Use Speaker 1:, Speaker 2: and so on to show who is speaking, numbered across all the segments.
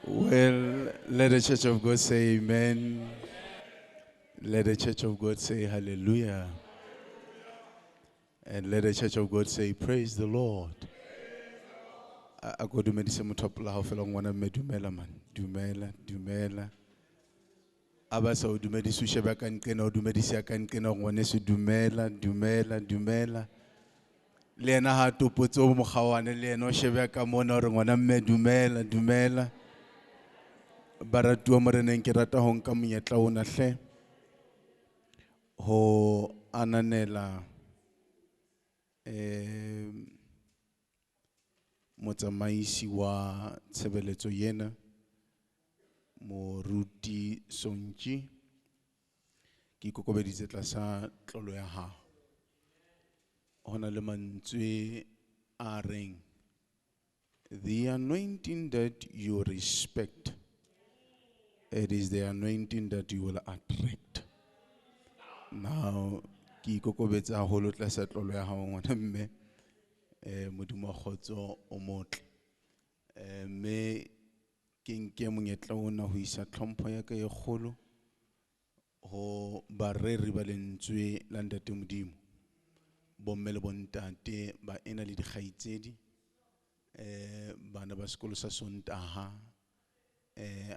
Speaker 1: Well, let the Church of God say amen. Let the Church of God say hallelujah. And let the Church of God say praise the Lord. A ko dumedise motho a pola hao fela ngwana mme, dumela man, dumela, dumela. A ba sa o dumedise, o shebe ka nqena, o dumedise ya ka nqena, ngwaneso, dumela, dumela, dumela. Le yena ha a topotse o mokgawane, le yena o shebe ka mona hore ngwana mme, dumela, dumela. Baratuwa moreneng, ke rata ho nka monyetla ona hle ho ananela motsamaisi wa tshebeletso yena, Moruti Sontji. Ke ikokobeditse tlasa tlolo ya hao. Ho na le mantswe a reng, the anointing that you respect, it is the anointing that you will attract. Now, ke ikokobetse haholo tlasa tlolo ya hao ngwana mme, Modimo wa kgotso o motle. Mme ke nke monyetla ona ho isa tlhompho ya ka e kgolo ho bareri ba lentswe la Ntate Modimo, bomme le bontate ba ena le dikgaitsedi, bana ba sekolo sa Sontaha,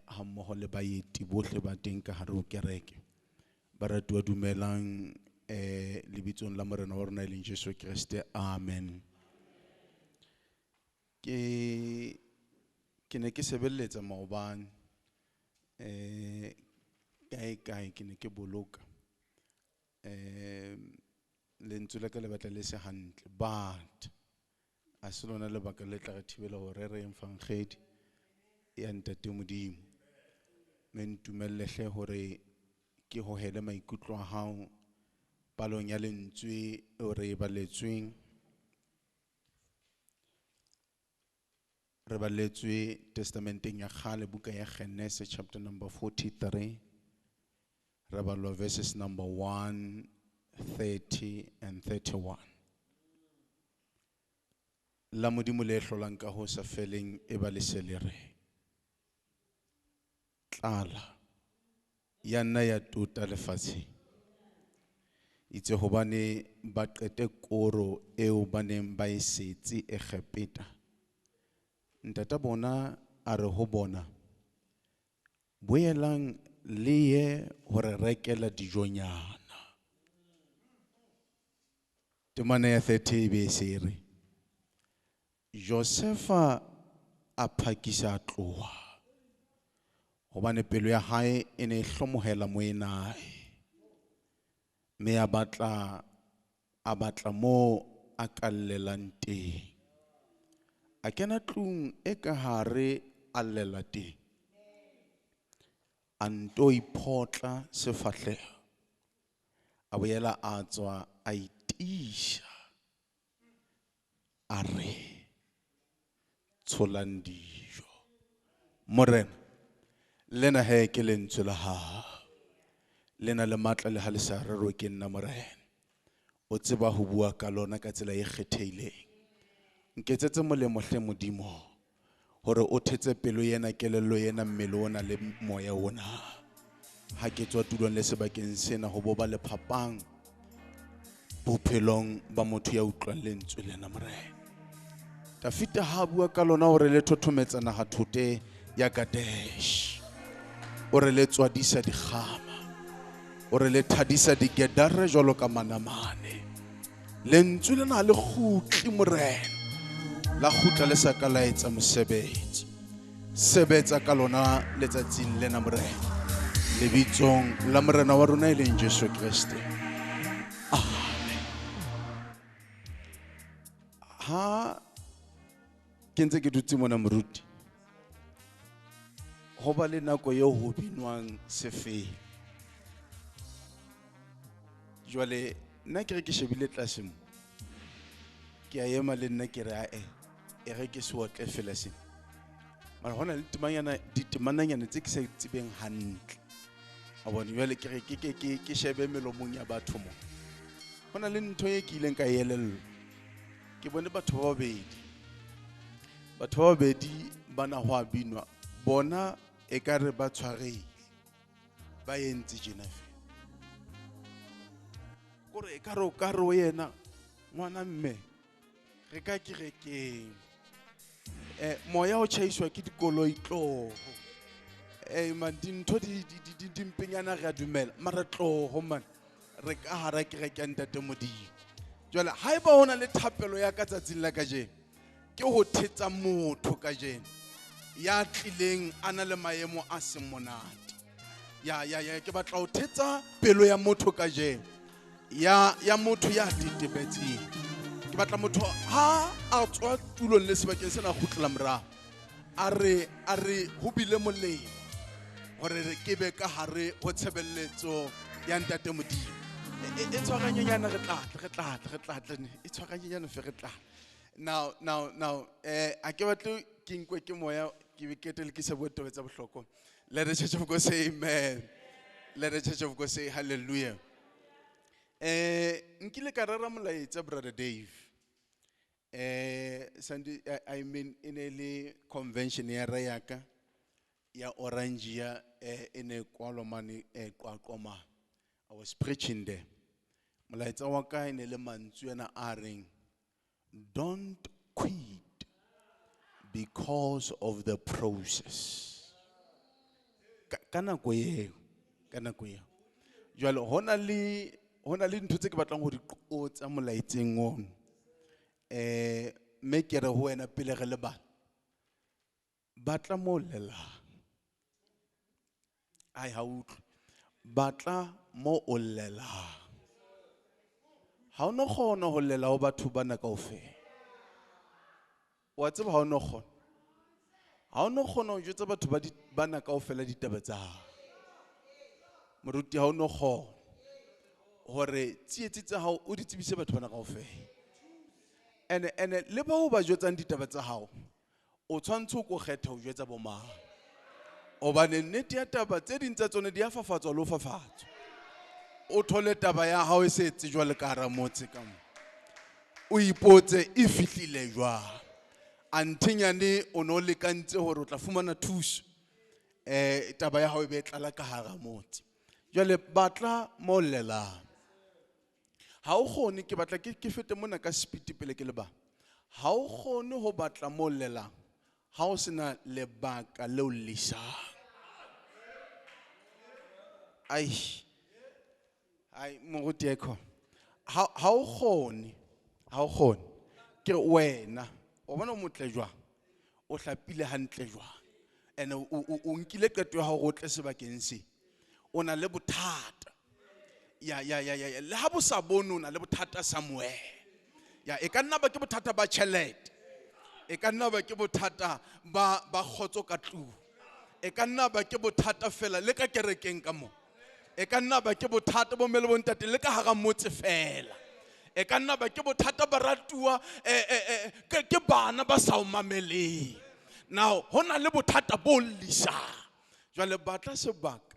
Speaker 1: ha mmoho le baeti bohle ba teng ka hare ho kereke. Baratuwa dumelang, lebitsong la Morena wa rona e leng Jesu Kreste, amen. Ke ne ke sebeletsa maobane, kae kae ke ne ke boloka, lentswe la ka le batla le se hantle, but a se lona lebaka le tla re thibela hore re evangeli ya Ntate Modimo. Mme ntumelle hle hore ke hohele maikutlo a hao palong ya lentswe eo re e baletsweng. Re baletswe testamenteng ya kgale, buka ya Genese chapter number 43. Re balwa verses number 1, 30 and 31. La Modimo le hlolang ka ho sa feleng e ba le se le re. Tlala ya nna ya tota lefatsheng. Itse hobane ba qete koro eo ba neng ba e setse Egepeta. Ntata bona a re ho bona, boelang le ye ho re rekela dijonyana. Temana ya 30 e be se re, Josefa a phakisa a tloha, hobane pelo ya hae e ne e hlomohela moenae. Mme a batla moo a ka llelang teng. A kena tlung e ka hare a llela teng. A nto iphotla sefahleho. A boela a tswa a itiisa. A re, tsholang dijo. Morena, lena he ke lentswe la hao. Lena le matla le ha le sa rerwe ke nna Morena. O tseba ho bua ka lona ka tsela e kgethehileng. Nketsetse molemo hle Modimo, hore o thetse pelo ena, kelello ena, mmele ona le moya ona. Ha ke tswa tulong le sebakeng sena ho bo ba le phapang bophelong ba motho ya utlwang lentswe lena Morena. Dafita ha bua ka lona hore le thothometsa naha thote ya Kadesh. O re le tswadisa dikgama. O re le thadisa digedare jwalo ka manamane. Lentswe lena le kgutle Morena. La kgutla le sa ka la etsa mosebetsi. Sebetsa ka lona letsatsing lena Morena. Lebitsong la Morena wa rona e leng Jesu Kreste. Amen. Ha ke ntse ke dutse mona moruti, ho ba le nako eo ho binwang sefela. Jwale nna ke re ke shebile tlase mo, ke a ema le nna ke re, ae, e re ke se otle fela sena. Mara hona le ditemananyana tse ke sa di tsebeng hantle. A bona, jwale ke re ke shebe melomong ya batho mo. Ho na le ntho e ke ileng ka e elellwa. Ke bone batho ba babedi. Batho ba babedi ba na ho a binwa. Bona ekare ba tshwarehile. Ba entse tjena feela. Kore ekare o ka re ho yena, ngwana mme, re ka kerekeng. Moya o tjhaiswa ke dikoloi tloho. Man, dintho di mpenyana re a dumela, mara tloho man. Re ka hara kereke ya Ntate Modimo. Jwale haeba ho na le thapelo ya ka tsatsing la kajeno, ke ho thetsa motho kajeno ya tlileng a na le maemo a seng monate. Ya, ya, ya, ke batla ho thetsa pelo ya motho kajeno, ya motho ya tetebetseng. Ke batla motho ha a tswa tulong le sebakeng sena a kgutlela morao, a re ho bile molemo hore re ke be ka hare ho tshebeletso ya Ntate Modimo. E tshwaranyenyana re tla tla, re tla tla, re tla tla ne. E tshwaranyenyana fe re tla. Now, now, now, a ke batle ke nkwe ke moya, ke be ke etele ke sa bue taba tsa bohlokwa. Let the church of God say amen. Let the church of God say hallelujah. Nkile ka rera molaetsa, Brother Dave. Sunday, I mean, e ne le convention ya re ya ka, ya Orange ya, e ne kwalwa mane, Qwaqwa mane. I was preaching there. Molaetsa wa ka e ne le mantswe ana a reng, don't quit because of the process. Ka nako eo, ka nako eo. Jwale hona le ntho tse ke batlang ho di qotsa molaetseng ono. Mme ke re ho wena pele re lebala. Batla mo llelang. Ai, ha utlwe. Batla mo o llelang. Ha o no kgona ho llela ho batho bana kaofela. Wa tseba ha o no kgona. Ha o no kgona ho jwetsa batho ba bana kaofela ditaba tsa hao. Moruti, ha o no kgona hore tsietsi tsa hao o di tsebise batho bana kaofela. Ene le bao ba jwetsang ditaba tsa hao, o tshwantse o ko kgetha ho jwetsa bo mang. Hobane nnete ya taba tse ding tsa tsone di a fafatswa le ho fafatswa. O thole taba ya hao e se tsejwa le ka hara motse ka mo. O ipotse e fihlile jwang. Anthenyane o no lekantse hore o tla fumana thuso. Taba ya hao e be e tlala ka hara motse. Jwale batla mo llelang. Ha o kgone, ke batla ke fete mona ka speed pele ke leba. Ha o kgone ho batla mo llelang, ha o sena lebaka leo llisang. Ai. Ai, moruti Eko. Ha o kgone, ha o kgone. Ke re wena, o bona o motle jwang? O hlapile hantle jwang? Ene o nkile qeto ya hore o tle sebakeng se. O na le bothata. Ya, ya, ya, ya, ya. Le ha bo sa bone o na le bothata somewhere. Ya, e ka nna ba ke bothata ba tjhelete. E ka nna ba ke bothata ba kgotso ka tlung. E ka nna ba ke bothata fela le ka kerekeng ka mo. E ka nna ba ke bothata bo mme le bontate le ka hara motse fela. E ka nna ba ke bothata ba ratuwa, ke bana ba sa o mameleng. Now, ho na le bothata bo llisang. Jwale batla sebaka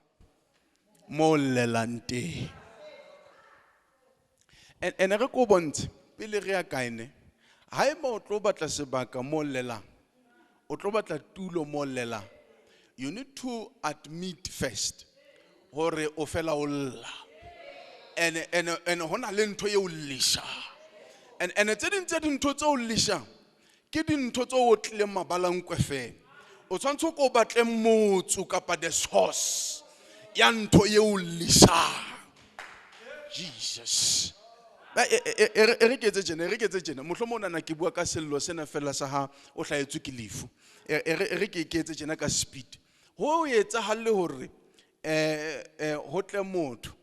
Speaker 1: mo llelang teng. Ene re ko bontshe, pele re ya kae ne? Haeba o tlo batla sebaka mo llelang, o tlo batla tulo mo llelang, you need to admit first hore o fela o lla. Ene hona le ntho eo llisang. Ene tse ding tsa dintho tse o llisang, ke dintho tse o tlileng mabalankwe fela. O tshwanetse o ko batle motso kapa the source ya ntho eo llisang. Jesus. Ba, e re ke etse tjena, e re ke etse tjena. Mohlomong o nahana ke bua ka sello sena fela sa ha o hlahetswe ke lefu. E re ke etse tjena ka speed. Ho etsahalle hore, ho tle motho,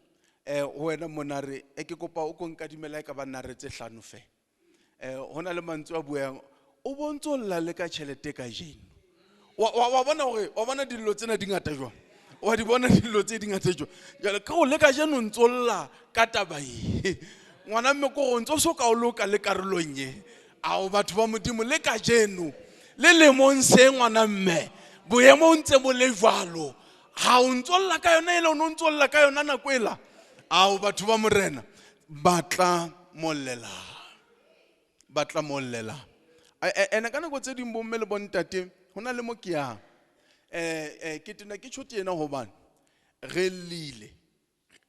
Speaker 1: ho wena mona re, ke kopa o ko nkadimela e ka ba nare tse hlano fela. Ho na le mantswe a buang, o bontso lla le ka tjhelete kajeno. Wa bona hore, wa bona dillo tsena di ngata jwang? Wa di bona dillo tse di ngata jwang? Jwale ka ho le kajeno ntso lla ka taba e. Ngwana mme ko ntso so ka o loka le karolong e. Ao batho ba Modimo le kajeno, le lemong se ngwana mme, boemo ntse bo le jwalo. Ha o ntso lla ka yona ele, o no ntso lla ka yona nako ela. Ao batho ba Morena, batla mollela. Batla mollela. Ene ka nako tse ding bomme le bontate, ho na le mo ke yang. Ke tena ke tjho tjena hobane re llile.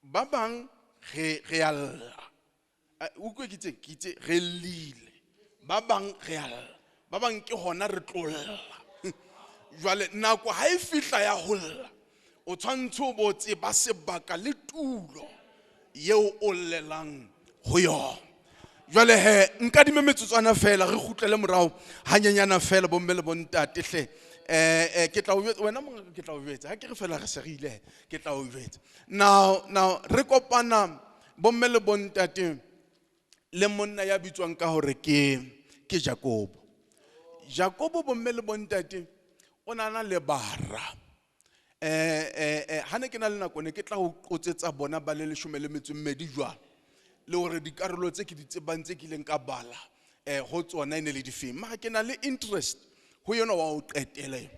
Speaker 1: Ba bang re a lla. Utlwe ke itse, ke itse re llile. Ba bang re a lla. Ba bang ke hona re tlo lla. Jwale nako ha e fihla ya ho lla, o tshwantse o bo tseba sebaka le tulo eo o llelang ho yona. Jwale he, nkadime metsotswana fela, re kgutlele morao hanyenyana fela bomme le bontate hle. Ke tla o jwetsa, wena mongaka ke tla o jwetsa, ha ke re fela re se re ile he, ke tla o jwetsa. Now, re kopana bomme le bontate le monna ya bitswang ka hore ke Jakobo. Jakobo bomme le bontate o na na le bara. Ha ne ke na le nako ne ke tla ho qotsetsa bona ba le leshome le metso e mmedi jwalo. Le hore dikarolo tse ke di tsebang tse ke ileng ka bala, ho tsona e ne le difeng. Mara ke na le interest ho yona wa ho qetela eo.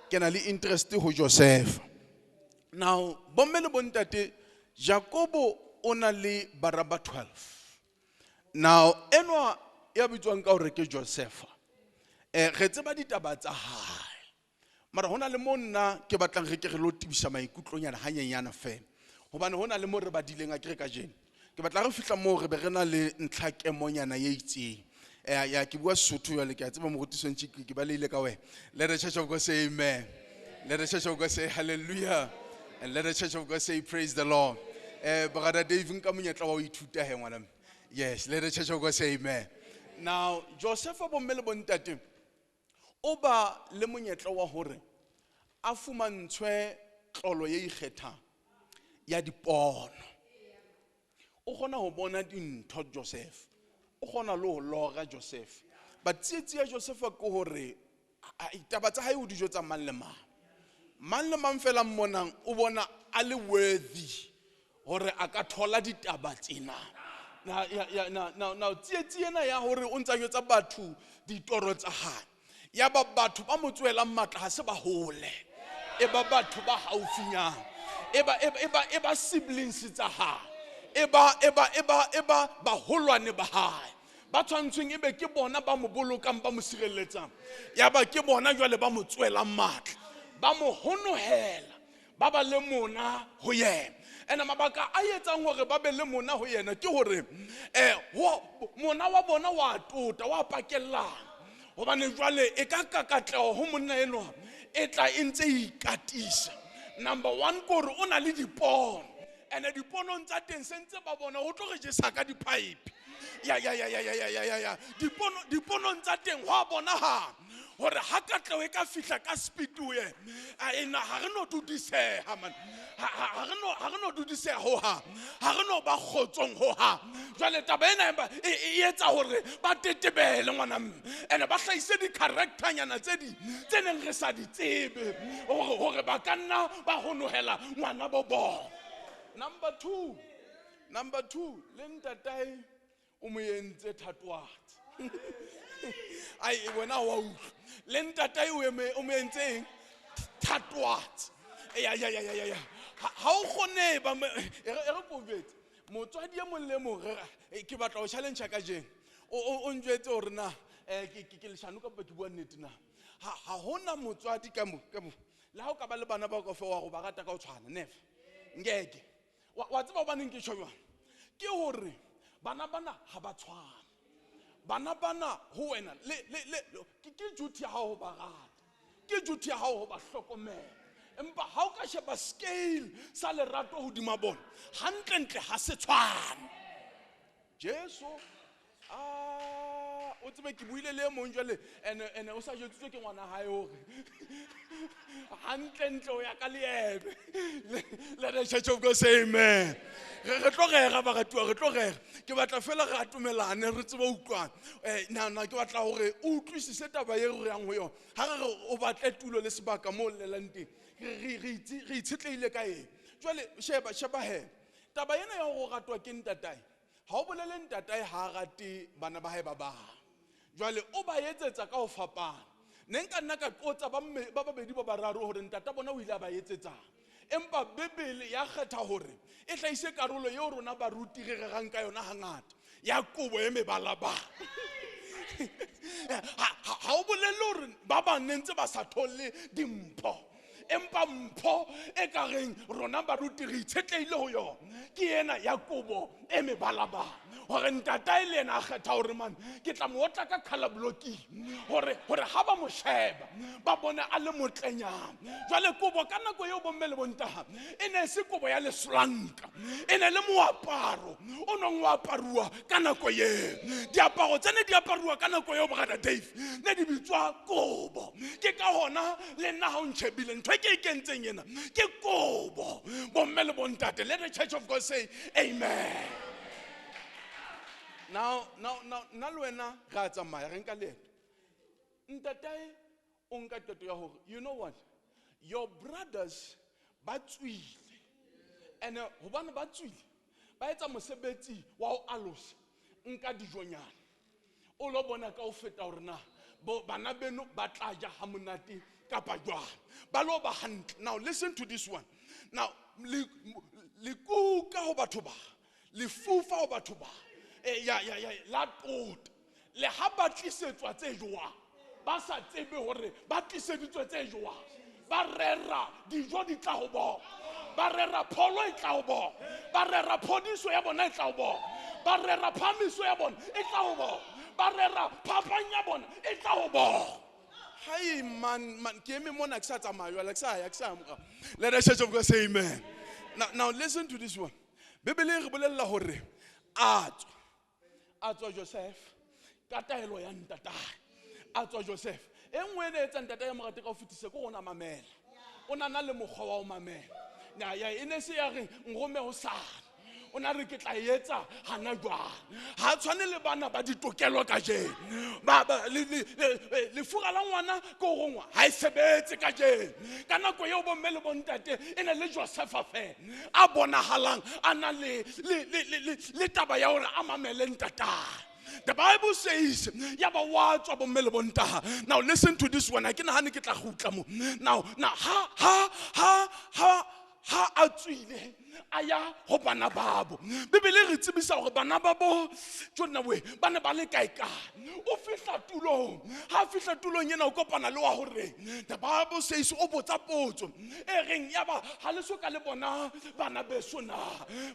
Speaker 1: Ke na le interest ho Joseph. Now, bomme le bontate, Jakobo o na le bara ba 12. Now, enwa ya bitswang ka hore ke Joseph. Re tseba ditaba tsa hae. Mara hona le mo nna ke batlang re ke re lo tibisa maikutlonyana hanyenyana fela. Hobane hona le mo re badileng akere kajeno. Ke batla re fihla moo re be re na le ntlha kemonyana e itseng. Ya, ke bua Sesotho jwale, ke a tseba moruti Sontshi ke balehile ka wena. Let the church of God say amen. Let the church of God say hallelujah. And let the church of God say praise the Lord. Brother Dave, nka monyetla wa ho ithuta he ngwana mme. Yes, let the church of God say amen. Now, Joseph bomme le bontate o ba le monyetla wa hore a fumantshwe tlolo ye ikgethang ya dipono. O kgona ho bona dintho Joseph. O kgona le ho lora Joseph. But tsietsi ya Joseph ke hore, ditaba tsa hae o dijo tsa mang le mang. Mang le mang fela mmonang o bona a le worthy hore a ka thola ditaba tsena. Na, ya, ya, na, na, na, tsietsi ena ya hore o ntsa jwetsa batho ditoro tsa hae. Ya ba batho ba mo tswelang matla ha se ba hole. E ba batho ba haufinyana. E ba, e ba, e ba, e ba siblings tsa hae. E ba, e ba, e ba, e ba baholwane ba hae. Ba tshwantsweng ebe ke bona ba mo bolokang, ba mo sireletsang. Ya ba ke bona jwale ba mo tswelang matla. Ba mo honohela, ba ba le mona ho yena. Ene mabaka a etsang hore ba be le mona ho yena ke hore, mona wa bona wa tota, wa pakellana. Hobane jwale e ka katleho ho monna enwa e tla e ntse e ikatisa. Number 1 ke hore o na le dipono. Ene diponong tsa teng se ntse ba bona ho tlo re jesa ka di-pipe. Ya, ya, ya, ya, ya, ya, ya, ya, ya. Diponong tsa teng ho a bonahala hore ha katleho e ka fihla ka speed ho yena, a ena ha re no dudiseha, man. Ha, ha, ha re no, ha re no dudiseha ho hang. Ha re no ba kgotsong ho hang. Jwale taba ena e ba, e, e, e etsa hore ba tetebele ngwana mme. Ene ba hlahise di-character-nyana tse ding, tse neng re sa di tsebe, hore ba ka nna ba honohela ngwana bo bona. Number two, number two, le ntatae o mo entse thatohatsi. Ai, wena wa utlwa. Le ntatae o eme, o mo entse eng? Thatohatsi. Ya, ya, ya, ya, ya, ya. Ha o kgone ba me, e re, e re ko jwetse. Motswadi e mong le mong, re, ke batla ho challenge kajeno. O njwetse hore na, ke leshano kapa ke bua nnete na? Ha hona motswadi ka mo, ka mo. Le ha o ka ba le bana ba kaofela wa go ba rata ka ho tshwana, never. Nkeke. Wa tseba hobaneng ke tjho jwang? Ke hore bana bana ha ba tshwane. Bana bana ho wena, le, le, le, le, ke duty ya hao ho ba rata. Ke duty ya hao ho ba hlokomela. Empa ha o ka sheba scale sa lerato hodima bona, hantlentle ha se tshwane. Jesu, o tsebe ke buile le e mong jwale, ene o sa jwetsitswe ke ngwana hae hore hantlentle o ya ka leeme. Let the church of God say amen. Re tlo rera, baratuwa, re tlo rera. Ke batla fela re atomelane, re tsebe ho utlwana. Na, ke batla hore o utlwisise taba e re yang ho yona. Ha re re o batle tulo le sebaka moo o llelang teng, re itshetlehile ka eng? Jwale, sheba he. Taba ena ya hore o ratwa ke ntatae, ha o bolele ntatae ha a rate bana ba hae ba bang. Jwale o ba etsetsa ka ho fapana. Ne nka nna ka qotsa ba babedi ba bararo hore ntata bona o ile a ba etsetsang. Empa Bibele ya kgetha hore e hlahise karolo eo rona baruti re rerang ka yona hangata, ya kobo e mebalabala. Ha o bolele hore ba bang ne ntse ba sa thole dimpho. Empa mpho e ka reng rona baruti re itshetleile ho yona ke ena ya kobo e mebalabala hore ntatae le yena a kgetha hore mane ke tla mo otla ka colour blocking hore ha ba mo sheba ba bone a le motlenyana. Jwale kobo ka nako eo bomme le bontaha e ne se kobo ya leslanka, e ne le moaparo o nong o aparuwa ka nako eo. Diaparo tse ne di aparuwa ka nako eo brother Dave ne di bitswa kobo. Ke ka hona le nna ha o ntjhebile ntho e ke e kentseng ena ke kobo. Bomme le bontate, let the church of God say amen. Now, nna le wena re a tsamaya re nka leeto. Ntatae o nka qeto ya hore, you know what, your brothers ba tswile. And hobane ba tswile, ba etsa mosebetsi wa ho alosa, nka dijonyana. O lo bona ka ho feta hore na bana beno ba tla ja ha monate kapa jwang. Ba lo ba hantle. Now listen to this one. Now lekuka ho batho ba, lefufa ho batho ba. Ya la tota. Le ha ba tlisetswa tse jwang, ba sa tsebe hore ba tliseditswe tse jwang. Ba rera dijo di tla ho bona. Ba rera pholo e tla ho bona. Ba rera phodiso ya bona e tla ho bona. Ba rera phamiso ya bona e tla ho bona. Ba rera phapang ya bona e tla ho bona. Hi man, ke eme mona ke sa tsamaya jwale, ke sa ya, ke sa ya morao. Let the church of God say amen. Now listen to this one. Bibele e re bolella hore a tswa Joseph ka taelo ya ntatae. A tswa Joseph. E nngwe e ne etsang ntatae ya morate ka ho fetisa ke hore o na mamela. O na le mokgwa wa ho mamela. Ya e ne se ya reng nrome hosane. O na re ke tla etsa hana jwang. Ha tshwane le bana ba ditokelo kajeno. Lefura la ngwana ke ho rongwa ha e sebetse kajeno. Ka nako eo bomme le bontate e ne le Joseph fela a bonahalang a na le taba ya hore a mamele ntatae. The Bible says, ya ba wa tswa bomme le bontaha. Now listen to this one. Ha ke nahane ke tla kgutla mo. Now ha a tswile a ya ho bana babo. Bibele re tsebisa hore bana babo tjona we ba ne ba le kae kae. O fihla tulong. Ha fihla tulong ena o kopana le wa hore the Bible says o botsa potso e reng ya ba ha le so ka le bona bana beso na,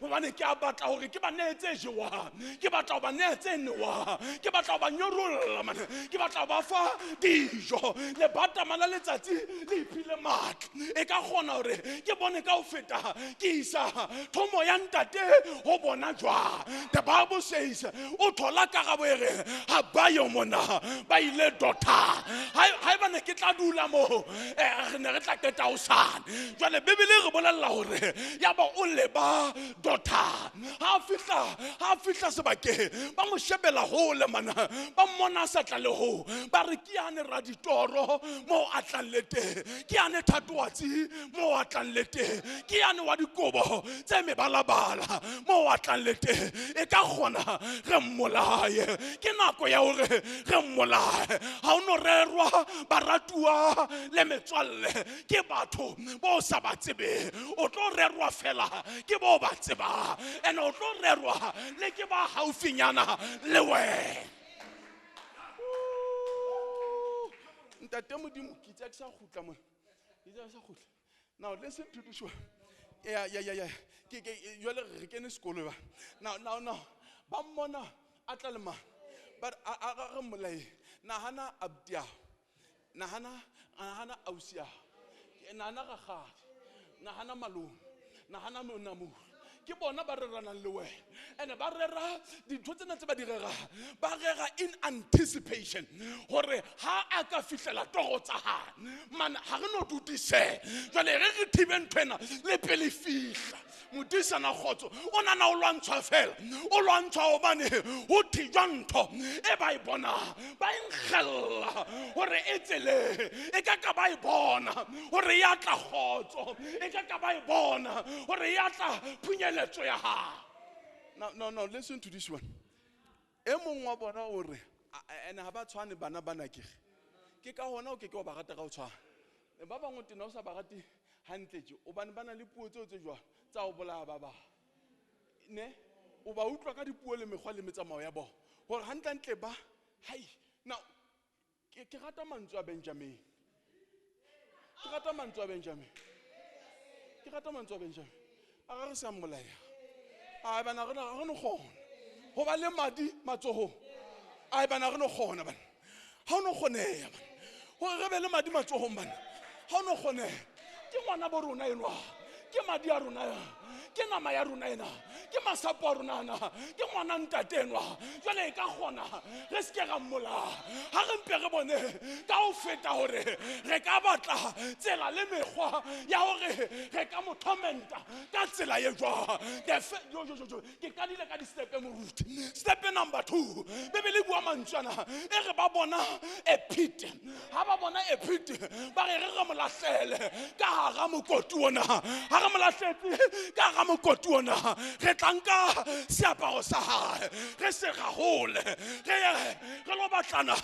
Speaker 1: hobane ke a batla hore ke ba nee tse jewang, ke batla ho ba nee tse nowang, ke batla ho ba nyorolla mane, ke batla ho ba fa dijo. Le batama la letsatsi le iphile matla. E ka kgona hore ke bone ka ho feta ke isa thomo ya ntate ho bona jwang. The Bible says o thola karabo e re ha ba yo mona ba ile dotha. Ha eba ne ke tla dula mo re ne re tla qeta hosane. Jwale Bibele re bolella hore ya ba o leba dotha. Ha fihla sebakeng ba mo shebela hole mana, ba mmona a sa tla le ho. Ba re ke yane raditoro mo a tlang le teng, ke yane thatohatsi mo a tlang le teng, ke yane wa dikobo tse mebalabala mo a tlang le teng. E ka kgona re mmolaye. Ke nako ya hore re mmolaye. Ha o no rerwa baratuwa le metswalle ke batho bo sa ba tsebeng. O tlo rerwa fela ke bo ba tsebang, and o tlo rerwa le ke ba haufinyana le wena. Ntate Modimo ke itse ke sa kgutla mona. Ke itse ke sa kgutla. Now listen to this one. Yeah. Ke jwale re kene sekolo ba. Now. Ba mmona a tla le mang. But a re mmolaye. Nahana abuti, nahana ausi, nahana rakgadi, nahana malome, nahana monamolo. Ke bona ba reranang le wena. And ba rera dintho tsena tse ba di rerang, ba rera in anticipation hore ha a ka fihlela toro tsa hae man ha re no dutise. Jwale re thibe ntho ena le pele fihla. Modisana kgotso o nana o lwantshwa fela, o lwantshwa hobane ho thijwa ntho e ba e bonang, ba e nkgella hore e tseleng. E ka ka ba e bona hore ya tla kgotso, e ka ka ba e bona hore ya tla phunyeletso ya hae. Now, listen to this one. E mong wa bona o re, ene ha ba tshwane bana bana ke. Ke ka hona o ke ke wa ba rata ka ho tshwana. Ba bangwe tena o sa ba rate hantle tje, hobane ba na le puo tseo tse jwang tsa ho bolaya ba bang. Ne? O ba utlwa ka dipuo le mekgwa le metsamao ya bona. Hore hantlentle ba, hai, now, ke rata mantswe a Benjamin. Ke rata mantswe a Benjamin. Ke rata mantswe a Benjamin. A ga re sa mmolaya. Ai bana re no kgona. Ho ba le madi matsohong. Ai bana re no kgona bana. Ha o no kgoneha bana. Hore re be le madi matsohong bana. Ha o no kgoneha. Ke ngwana bo rona enwa. Ke madi a rona ya. Ke nama ya rona ena. Ke masapo a rona ana. Ke ngwana ntate enwa. Jwale e ka kgona re se ke ra mmolaya. Ha re mpe re bone ka ho feta hore re ka batla tsela le mekgwa ya hore re ka mo tormenta ka tsela e jwang. Ke qadile ka di-step moruti. Step number 2. Bibele e bua mantswe ana. E re ba bona a pit. Ha ba bona a pit, ba re re mo lahlele ka hara mokoti ona. Ha re mo lahletse ka hara mokoti ona, re tla nka seaparo sa hae, re se rahole, re lo batlana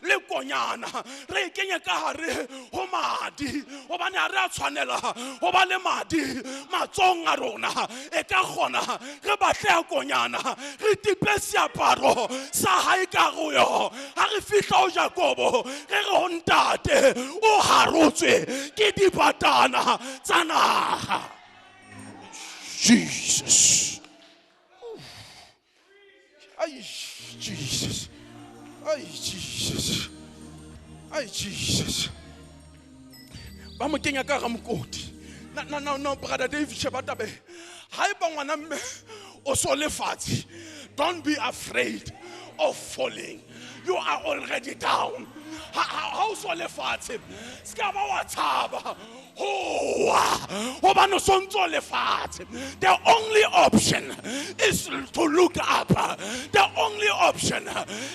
Speaker 1: le konyana, re e kenye ka hare ho madi, hobane ha re a tshwanela ho ba le madi matsohong a rona. E ka kgona re batle ya konyana, re tipe seaparo sa hae ka ho yona. Ha re fihla ho Jakobo, re re ho ntate, o harotswe ke dibatana tsa naha. Jesus. Ay, Jesus. Ay, Jesus. Ay, Jesus. Ba mo kenya ka hara mokoti. No, brother David sheba taba. Haeba ngwana mme o so le fatshe, don't be afraid of falling. You are already down. Ha o so le fatshe, se ka ba wa tshaba. The only option is to look up. The only option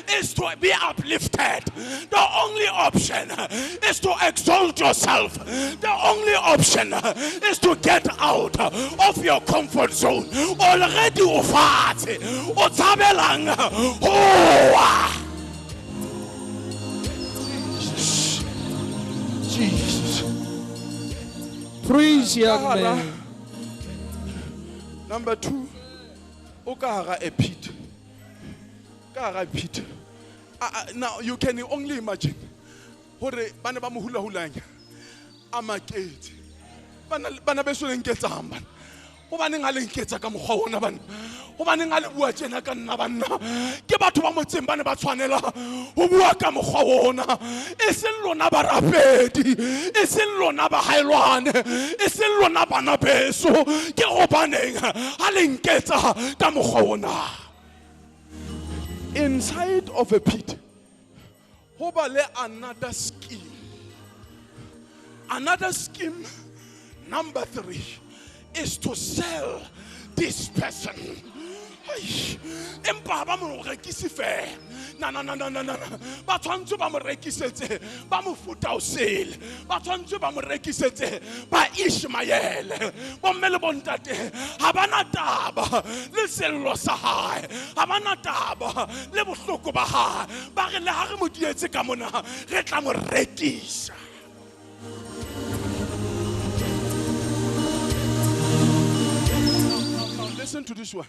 Speaker 1: is to be uplifted. The only option is to exalt yourself. The only option is to get out of your comfort zone. Already o fatshe, o tshabelang ho wa. Jesus. Jesus.
Speaker 2: Praise young man.
Speaker 1: Number 2, o ka hara a pit. Ka hara pit. Now you can only imagine. Hore ba ne ba mo hula hulanya. A maketse. Bana beso le nketsang bana. Hobaneng ha le nketsa ka mokgwa ona bana? Hobaneng ha le bua tjena ka nna banna? Ke batho ba motseng ba ne ba tshwanela ho bua ka mokgwa ona. E seng lona barapedi, e seng lona bahaelwane, e seng lona bana beso. Ke hobaneng ha le nketsa ka mokgwa ona? Inside of a pit, ho ba le another scheme. Another scheme number 3 is to sell this person. Empa ba mo rekise fela. Na. Ba tshwantse ba mo rekisetse ba mofuta o sele. Ba tshwantse ba mo rekisetse ba Ishmael. Bomme le bontate ha bana taba le sello sa hae. Ha bana taba le bohloko ba hae. Ba re le ha re mo dietse ka mona re tla mo rekisa. Listen to this one.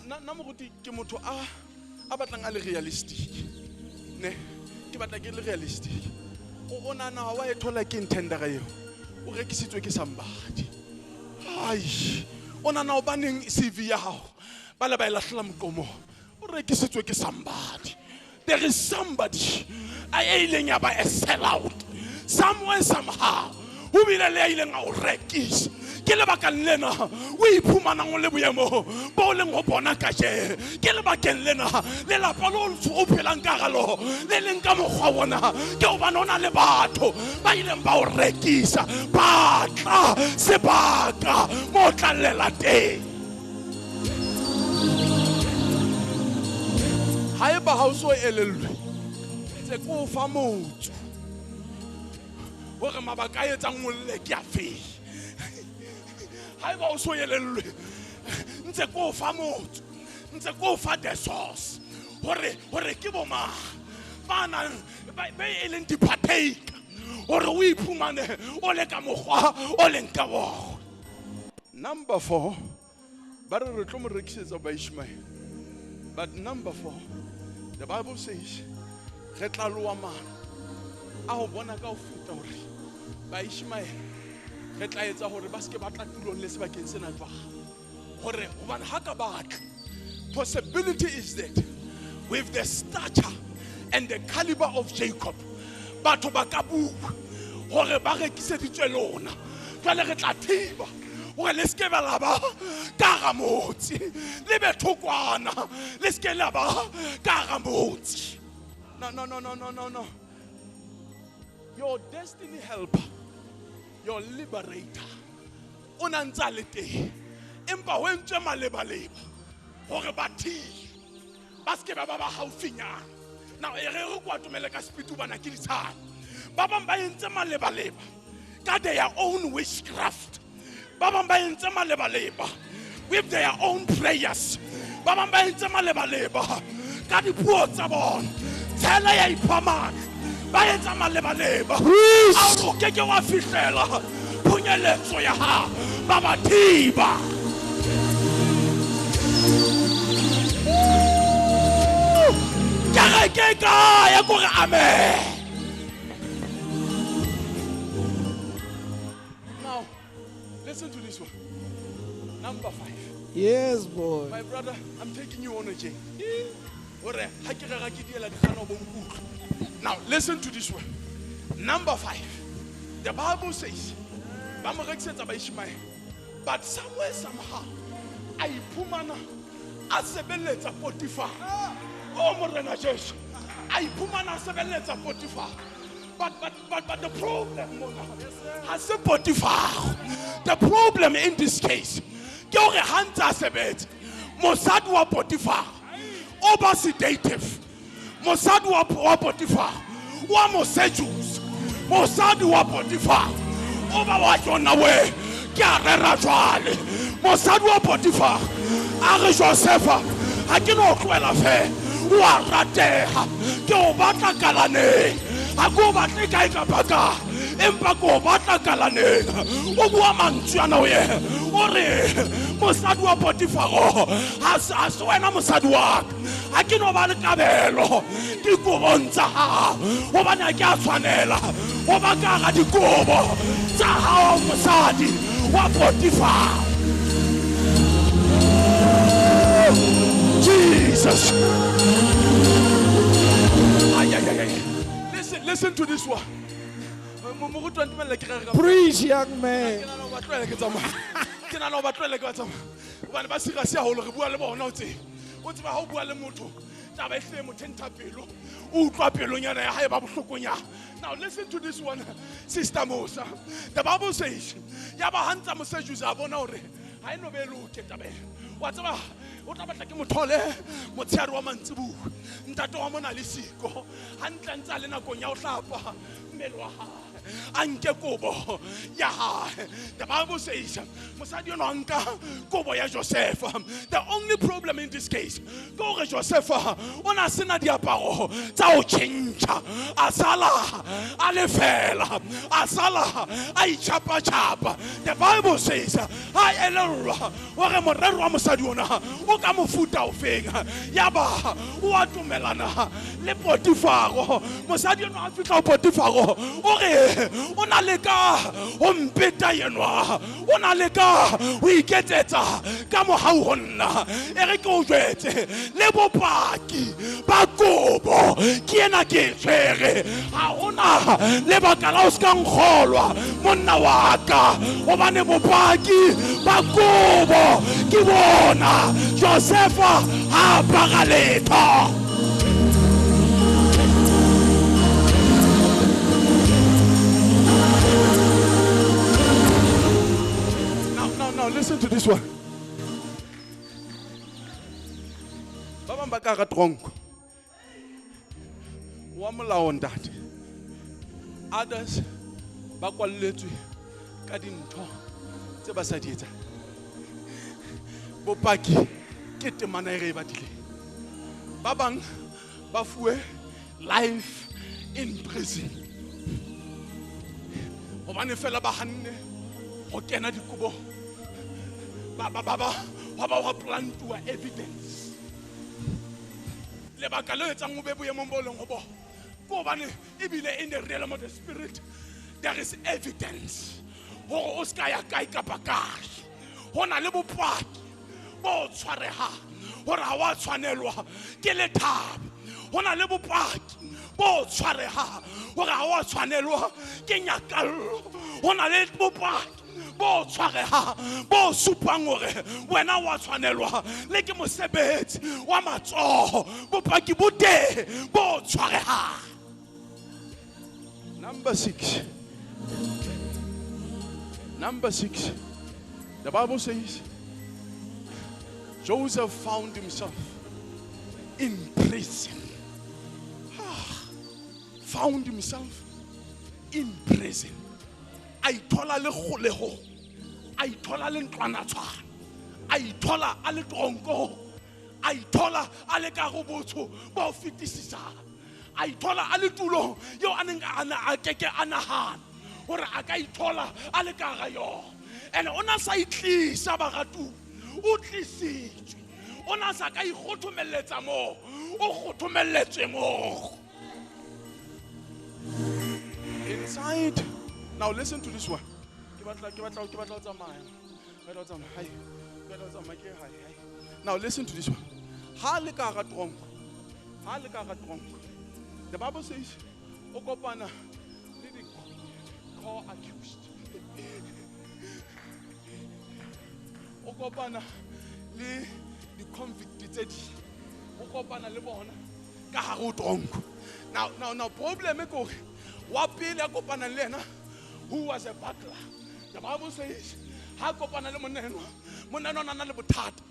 Speaker 1: Na moruti ke motho a batlang a le realistic. Ne, ke batla ke le realistic. O nana wa e thola ke ntendera eo. O rekisitswe ke somebody. Ai, o nana o baneng CV ya hao. Ba le ba e lahlela moqomo. O rekisitswe ke somebody. There is somebody a ileng ya ba a sell out. Somewhere somehow. O bile le a ileng a o rekisa. Ke lebakeng lena o iphumanang o le boemo bo leng ho bona kajeno. Ke lebakeng lena lelapa le o phelang ka hara lona le leng ka mokgwa ona, ke hobane ho na le batho ba ileng ba o rekisa, ba tla sebaka mo tla llela teng. Haeba ha o so elellwe, ntse ke o fa motso hore mabaka a etsang o lle ke a feng. Haeba o so elellwe, ntse ke o fa motso, ntse ke o fa the source hore ke bo mang ba nang ba e leng di-partaker hore o iphumane o le ka mokgwa o leng ka wona. Number 4, ba re re tlo mo rekisetsa ba Ishmael. But number 4, the Bible says re tla loa mano a ho bona ka ho feta hore Baishmael re tla etsa hore ba seke ba tla tulong le sebakeng sena jwang. Hore hobane ha ka batla. Possibility is that with the stature and the caliber of Jacob, batho ba ka bua hore ba rekiseditswe lona. Jwale re tla thiba hore le seke la ba ka hara motse, le be thokwana, le seke la ba ka hara motse. No, no, no, no, no, no, no. Your destiny helper, your liberator, o na ntse a le teng, empa ho entswe malebaleba hore ba thibe, ba seke ba ba ba haufinyana. Now, e re re kwa tumele ka speed bana ke ditshana. Ba bang ba entse malebaleba ka their own witchcraft. Ba bang ba entse malebaleba with their own prayers. Ba bang ba entse malebaleba ka dipuo tsa bona. Tshela ya ipha matla. Ba etsa malebaleba. A o ke ke wa fihlela phunyeletso ya hao. Ba ba thiba. Kereke ka ya kore amen. Now, listen to this one. Number 5.
Speaker 2: Yes, boy.
Speaker 1: My brother, I'm taking you on a journey. Hore ha ke rera ke diela dikgano bo nkutlwe. Now, listen to this one. Number 5. The Bible says, ba mo rekisetsa ba Ishmael. But somewhere, somehow, a iphumana a sebeletsa Potiphar. Oh, Morena Jesu. A iphumana a sebeletsa Potiphar. But the problem, mona, ha se Potiphar. The problem in this case, ke hore ha ntse a sebetsa, mosadi wa Potiphar o ba sedative. Mosadi wa Potiphar wa mo seduce. Mosadi wa Potiphar o ba wa tsona we ke a rera jwale. Mosadi wa Potiphar a re Josefa ha ke no tlohela feela, o a rateha, ke o batla kalaneng. Ha ke o batle kae kapa kae, empa ke o batla kalaneng. O bua mantswe ana ho yena, o re mosadi wa Potiphar ha se wena mosadi wa ka, ha ke no ba le kabelo dikobong tsa hao, hobane ha ke a tshwanela ho ba ka hara dikobo tsa hao, mosadi wa Potiphar. Jesus. Ay, ay, ay, ay. Listen, listen to this one.
Speaker 2: Preach, young man.
Speaker 1: Ke nahana ho ba tlohele ke ba tsamaya. Hobane ba serious haholo, re bua le bona o tsebe. O tseba ha o bua le motho, taba e hle mo thentha pelo. O utlwa pelonyana ya hae ba bohlokonyana. Now listen to this one, Sister Musa. The Bible says, ya ba ha ntsa mo seduce a bona hore ha e no be loke taba ena. Wa tseba o tla batla ke mothole motshehare wa mantsibuya. Ntate wa mona le siko. Hantle ntse a le nakong ya ho hlapa mmele wa hae. A nke kobo ya hae. The Bible says, mosadi enwa a nka kobo ya Josefa. The only problem in this case, ke hore Josefa o na sena diaparo tsa ho tjhentjha. A sala a le fela, a sala a itjhapa-tjhapa. The Bible says, ha elellwa hore morero wa mosadi ona o ka mofuta ofeng, ya ba o atumelana le Potiphar. Mosadi enwa a fihla ho Potiphar, o re o na le ka ho mpeta yenwa, o na le ka ho iketsetsa ka mohau ho nna. E re ke o jwetse le bopaki ba kobo ke ena ke e tshwere. Ha hona lebaka la ho se ka nkgolwa monna wa ka, hobane bopaki ba kobo ke bona. Josefa ha apara letho. Now listen to this one. Ba bang ba ka hara tronko. Wa molao ntate. Others ba kwalletswe ka dintho tse ba sa di etsang. Bopaki ke temana e re e batlileng. Ba bang ba fuwe life in prison. Hobane fela ba hanne ho kena dikobong. Ba ba ba ba ba ba plantuwa evidence. Lebaka le etsang o be boemong bo leng ho bona ke hobane ebile in the realm of the spirit, There is evidence. Hore o ska ya kae kapa kae. Ho na le bopaki bo tshwarehang hore ha wa tshwanelwa ke lethabo. Ho na le bopaki bo tshwarehang hore ha wa tshwanelwa ke nyakallo. Ho na le bopaki bo tshwarehang bo supang hore wena wa tshwanelwa le ke mosebetsi wa matsoho. Bopaki bo teng bo tshwarehang. Number 6. Number 6. The Bible says Joseph found himself in prison. Found himself in prison. A ithola le kgolehong, a ithola le ntlwanatshwana, a ithola a le toronkong, a ithola a le ka go botho bo fetisisang, a ithola a le tulong eo a neng a keke a nahana hore a ka ithola a le ka hara yona. And o na sa itlisa baratu, o tlisitswe. O na sa ka ikgothomelletsa moo, o kgothomelletswe moo. Inside. Now listen to this one. Now listen to this one. The Bible says, o kopana le di co-accused. O kopana le di convict tse di. O kopana le bona ka hare ho tronko. Now problem e ke hore wa pele a kopana le yena, who was a butler. The Bible says, ha kopana le monna enwa, monna enwa o na le bothata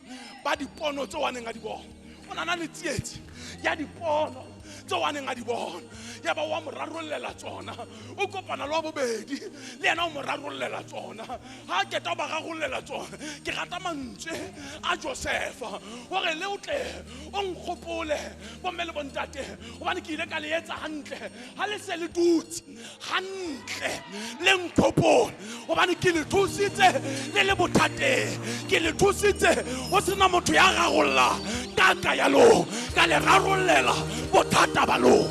Speaker 1: ba dipono tseo a neng a di bona. O na le tsietsi ya dipono tseo a neng a di bona. Ya ba wa mo rarollela tsona. O kopana le wa bobedi, le yena o mo rarollela tsona. Ha qeta o ba rarollela tsona, ke rata mantswe a Josefa hore le o tle o nkgopole bomme le bontate, hobane ke ile ka le etsa hantle. Ha le se le dutse hantle, le nkhopole, hobane ke le thusitse le le bothateng, ke le thusitse ho sena motho ya rarolla ka ya lona, ka le rarollela bothata ba lona.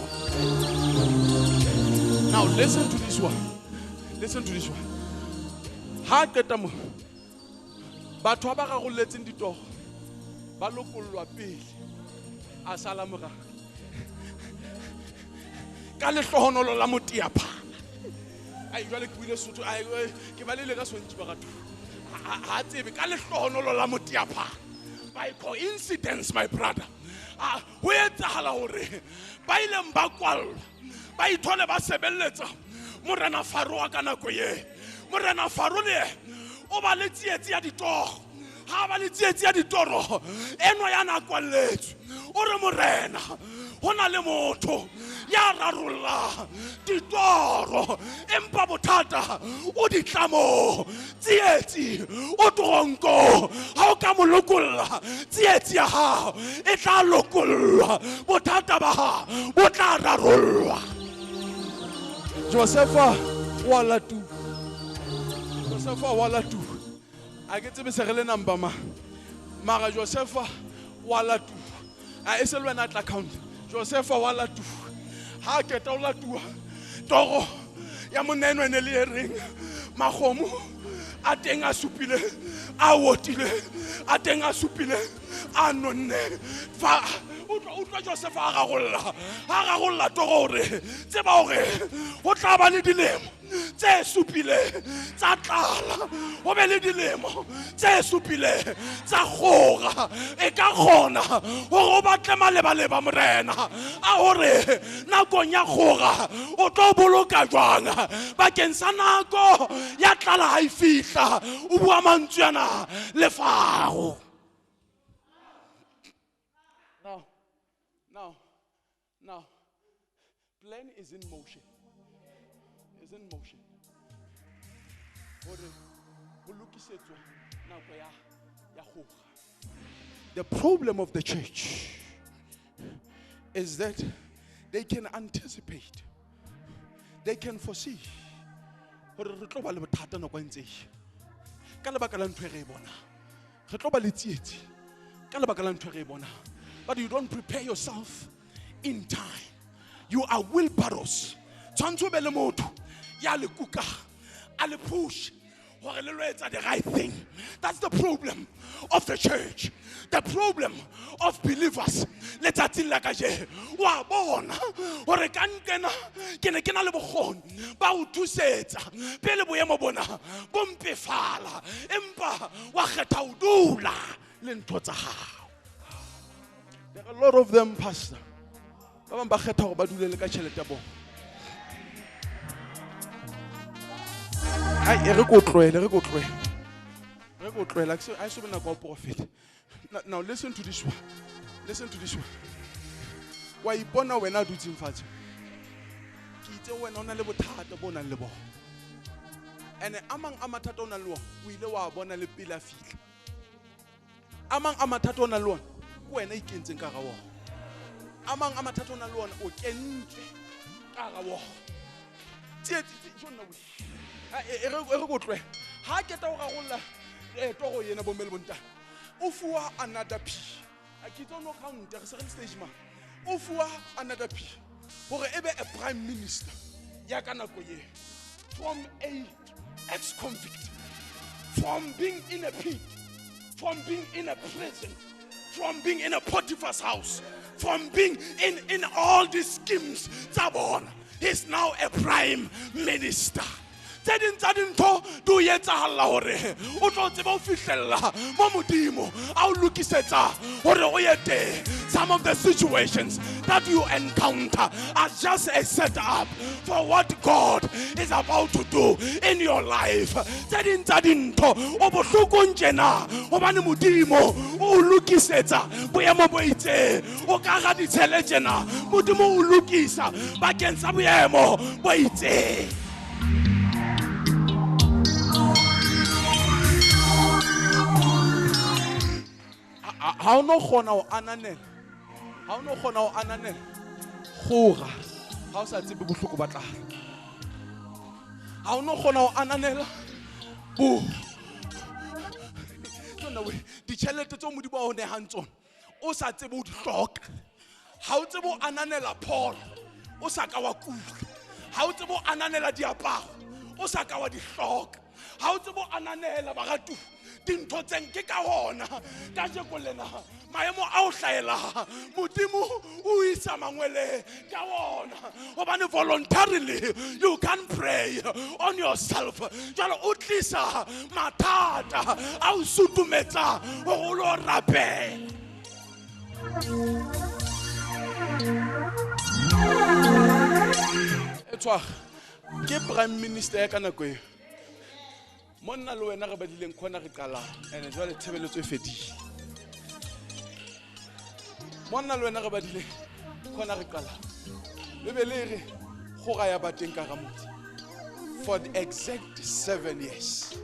Speaker 1: Now listen to this one. Listen to this one. Ha qeta mo, batho ba rarolletseng ditoro ba lokollwa pele, a sala morao ka lehlohonolo la motiaphala. Ai jwale ke buile Sotho, ai ke balele ka Sontši baratho. Ha tsebe ka lehlohonolo la motiaphala. By coincidence, my brother, ho etsahala hore ba ileng ba kwallwa ba ithole ba sebelletsa morena Faro ka nako ye. Morena Faro le o ba le tsietsi ya ditoro. Ha ba le tsietsi ya ditoro enwa ya na kwalletswe, o re morena ho na le motho ya rarolla ditoro, empa bothata o ditlamo. Tsietsi o tronko, ha o ka mo lokolla tsietsi ya hao e tla lokollwa, bothata ba hao bo tla rarollwa. Josefa wa latu, Josefa wa latu. A ke tsebe se re le number ma mara Josefa wa latu. A e se le wena tla count. Josefa wa latu. Ha qeta o latuwa, toro ya monna enwa e ne le e reng makgomo a teng a supile, a otile, a teng a supile, a nonne. Fa utlwa Josefa a rarolla toro hore tseba hore ho tla ba le dilemo tse supile tsa tlala, ho be le dilemo tse supile tsa kgora. E ka kgona hore o batle malebaleba morena a hore nakong ya kgora o tlo boloka jwang bakeng sa nako ya tlala ha e fihla. O bua mantswe ana le Faro. Now, plan is in motion. Is in motion. The problem of the church is that they can anticipate, they can foresee. Hore re tlo ba le bothata nako e ntse e. Ka lebaka la ntho e re e bonang. Re tlo ba le tsietsi. Ka lebaka la ntho e re e bonang. But you don't prepare yourself in time. You are wheelbarrows. Tshwantse o be le motho Ya le kuka, a le push hore le lo etsa the right thing. That's the problem of the church. The problem of believers. Letsatsing la kajeno wa bona hore ka nkena ke ne ke na le bokgoni ba o thusetsa pele boemo bona bo mpefala, empa wa kgetha ho dula le ntho tsa hao. There are a lot of them, pastor. Ba bang ba kgetha hore ba dule le ka tjhelete ya bona. Ai, e re ko tlohele, re ko tlohele. Re ko tlohele, ha e so be nako ya ho profeta. Now listen to this one. Listen to this one. Wa ipona wena a dutseng fatshe. Ke itse wena o na le bothata bo nang le bona. Ene a mang a mathata o nang le ona, o ile wa bona le pele a fihla. A mang a mathata o nang le ona, ke wena ikentseng ka hara ona. A mang a mathata o nang le ona, o kentswe ka hara ona. Tsietsi, jo nna we. E re ko tlohele. Ha ke tla o rarolla toro ena bomme le bontate, o fuwa another P. A ke tlo no count, re se re le stage ma. O fuwa another P hore e be a prime minister ya ka nako eo. From a ex-convict, from being in a pit, from being in a prison, from being in a Potiphar's house, from being in all these schemes tsa bona, he's now a prime minister. Tse ding tsa dintho di o etsahalla hore o tlo tseba ho fihlella mo Modimo a o lokisetsa hore o ye teng. Some of the situations that you encounter are just a setup for what God is about to do in your life. Tse ding tsa dintho o bohlokong tjena hobane Modimo o lokisetsa boemo bo itseng. O ka ra ditshele tjena, Modimo o lokisa bakeng sa boemo bo itseng. Ha o no kgona ho ananela, ha o no kgona ho ananela kgora ha o sa tsebe bohloko ba tlala. Ha o no kgona ho ananela bo tsona we ditjhelete tseo Modimo a o nehang tsona o sa tsebe ho di hloka. Ha o tsebe ho ananela pholo o sa ka wa kula. Ha o tsebe ho ananela diaparo o sa ka wa di hloka. Ha o tsebe ho ananela baratuwa dintho tse nke ka hona kajeko lena maemo a o hlahela Modimo o isa mangwele ka ona, hobane voluntarily you can pray on yourself. Jwale o tlisa mathata a o sutumetsa hore o lo rapela. E tshwara ke prime minister ya ka nako eo. Monna le wena re badileng khona re qalang ene jwale tshebeletso e fedile. Monna le wena re badileng khona re qalang. Bibele e re kgora ya ba teng ka hara motse for the exact 7 years.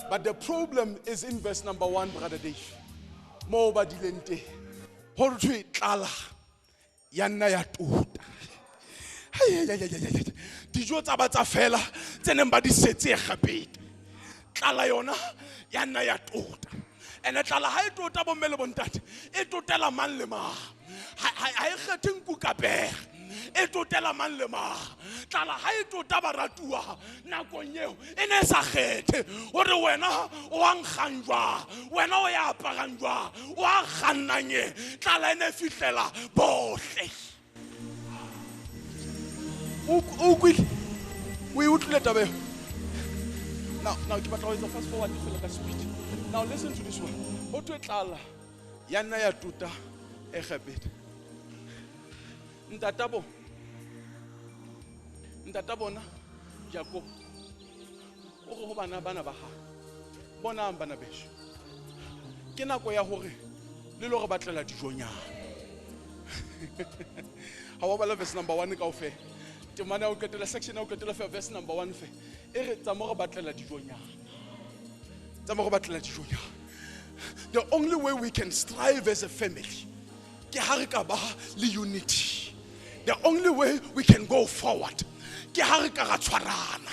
Speaker 1: But the problem is in verse number 1, Brother Dave. Mo badileng teng ho thwe tlala ya nna ya tota. Dijo tsa ba tsa fela tse neng ba di setse Egepeta. Tlala yona ya nna ya tota. Ene tlala ha e tota bomme le bontate, e totela mang le mang. Ha e kgethe nku ka pere, e totela mang le mang. Tlala ha e tota baratuwa nakong eo e ne e sa kgethe hore wena o a nkgang jwang, wena o ya aparang jwang, o a kgannang eng. Tlala e ne e fihlela bohle. O kwile? O e utlwile taba eo? Now, ke batla ho etsa fast forward fela ka speed. Now listen to this one. Ho thwe tlala ya nna ya tota Egepeta. Ntata bona Jakob o re ho bana bana ba hae, bonang bana beso, ke nako ya hore le lo re batlela dijonyana. Ha wa bala verse number 1 kaofela. Temana ya ho qetela, section ya ho qetela fe verse number 1 fe. E re tsa mo re batlela dijonyana. Tsa mo re batlela dijonyana. The only way we can strive as a family ke ha re ka ba le unity. The only way we can go forward ke ha re ka ra tshwarana.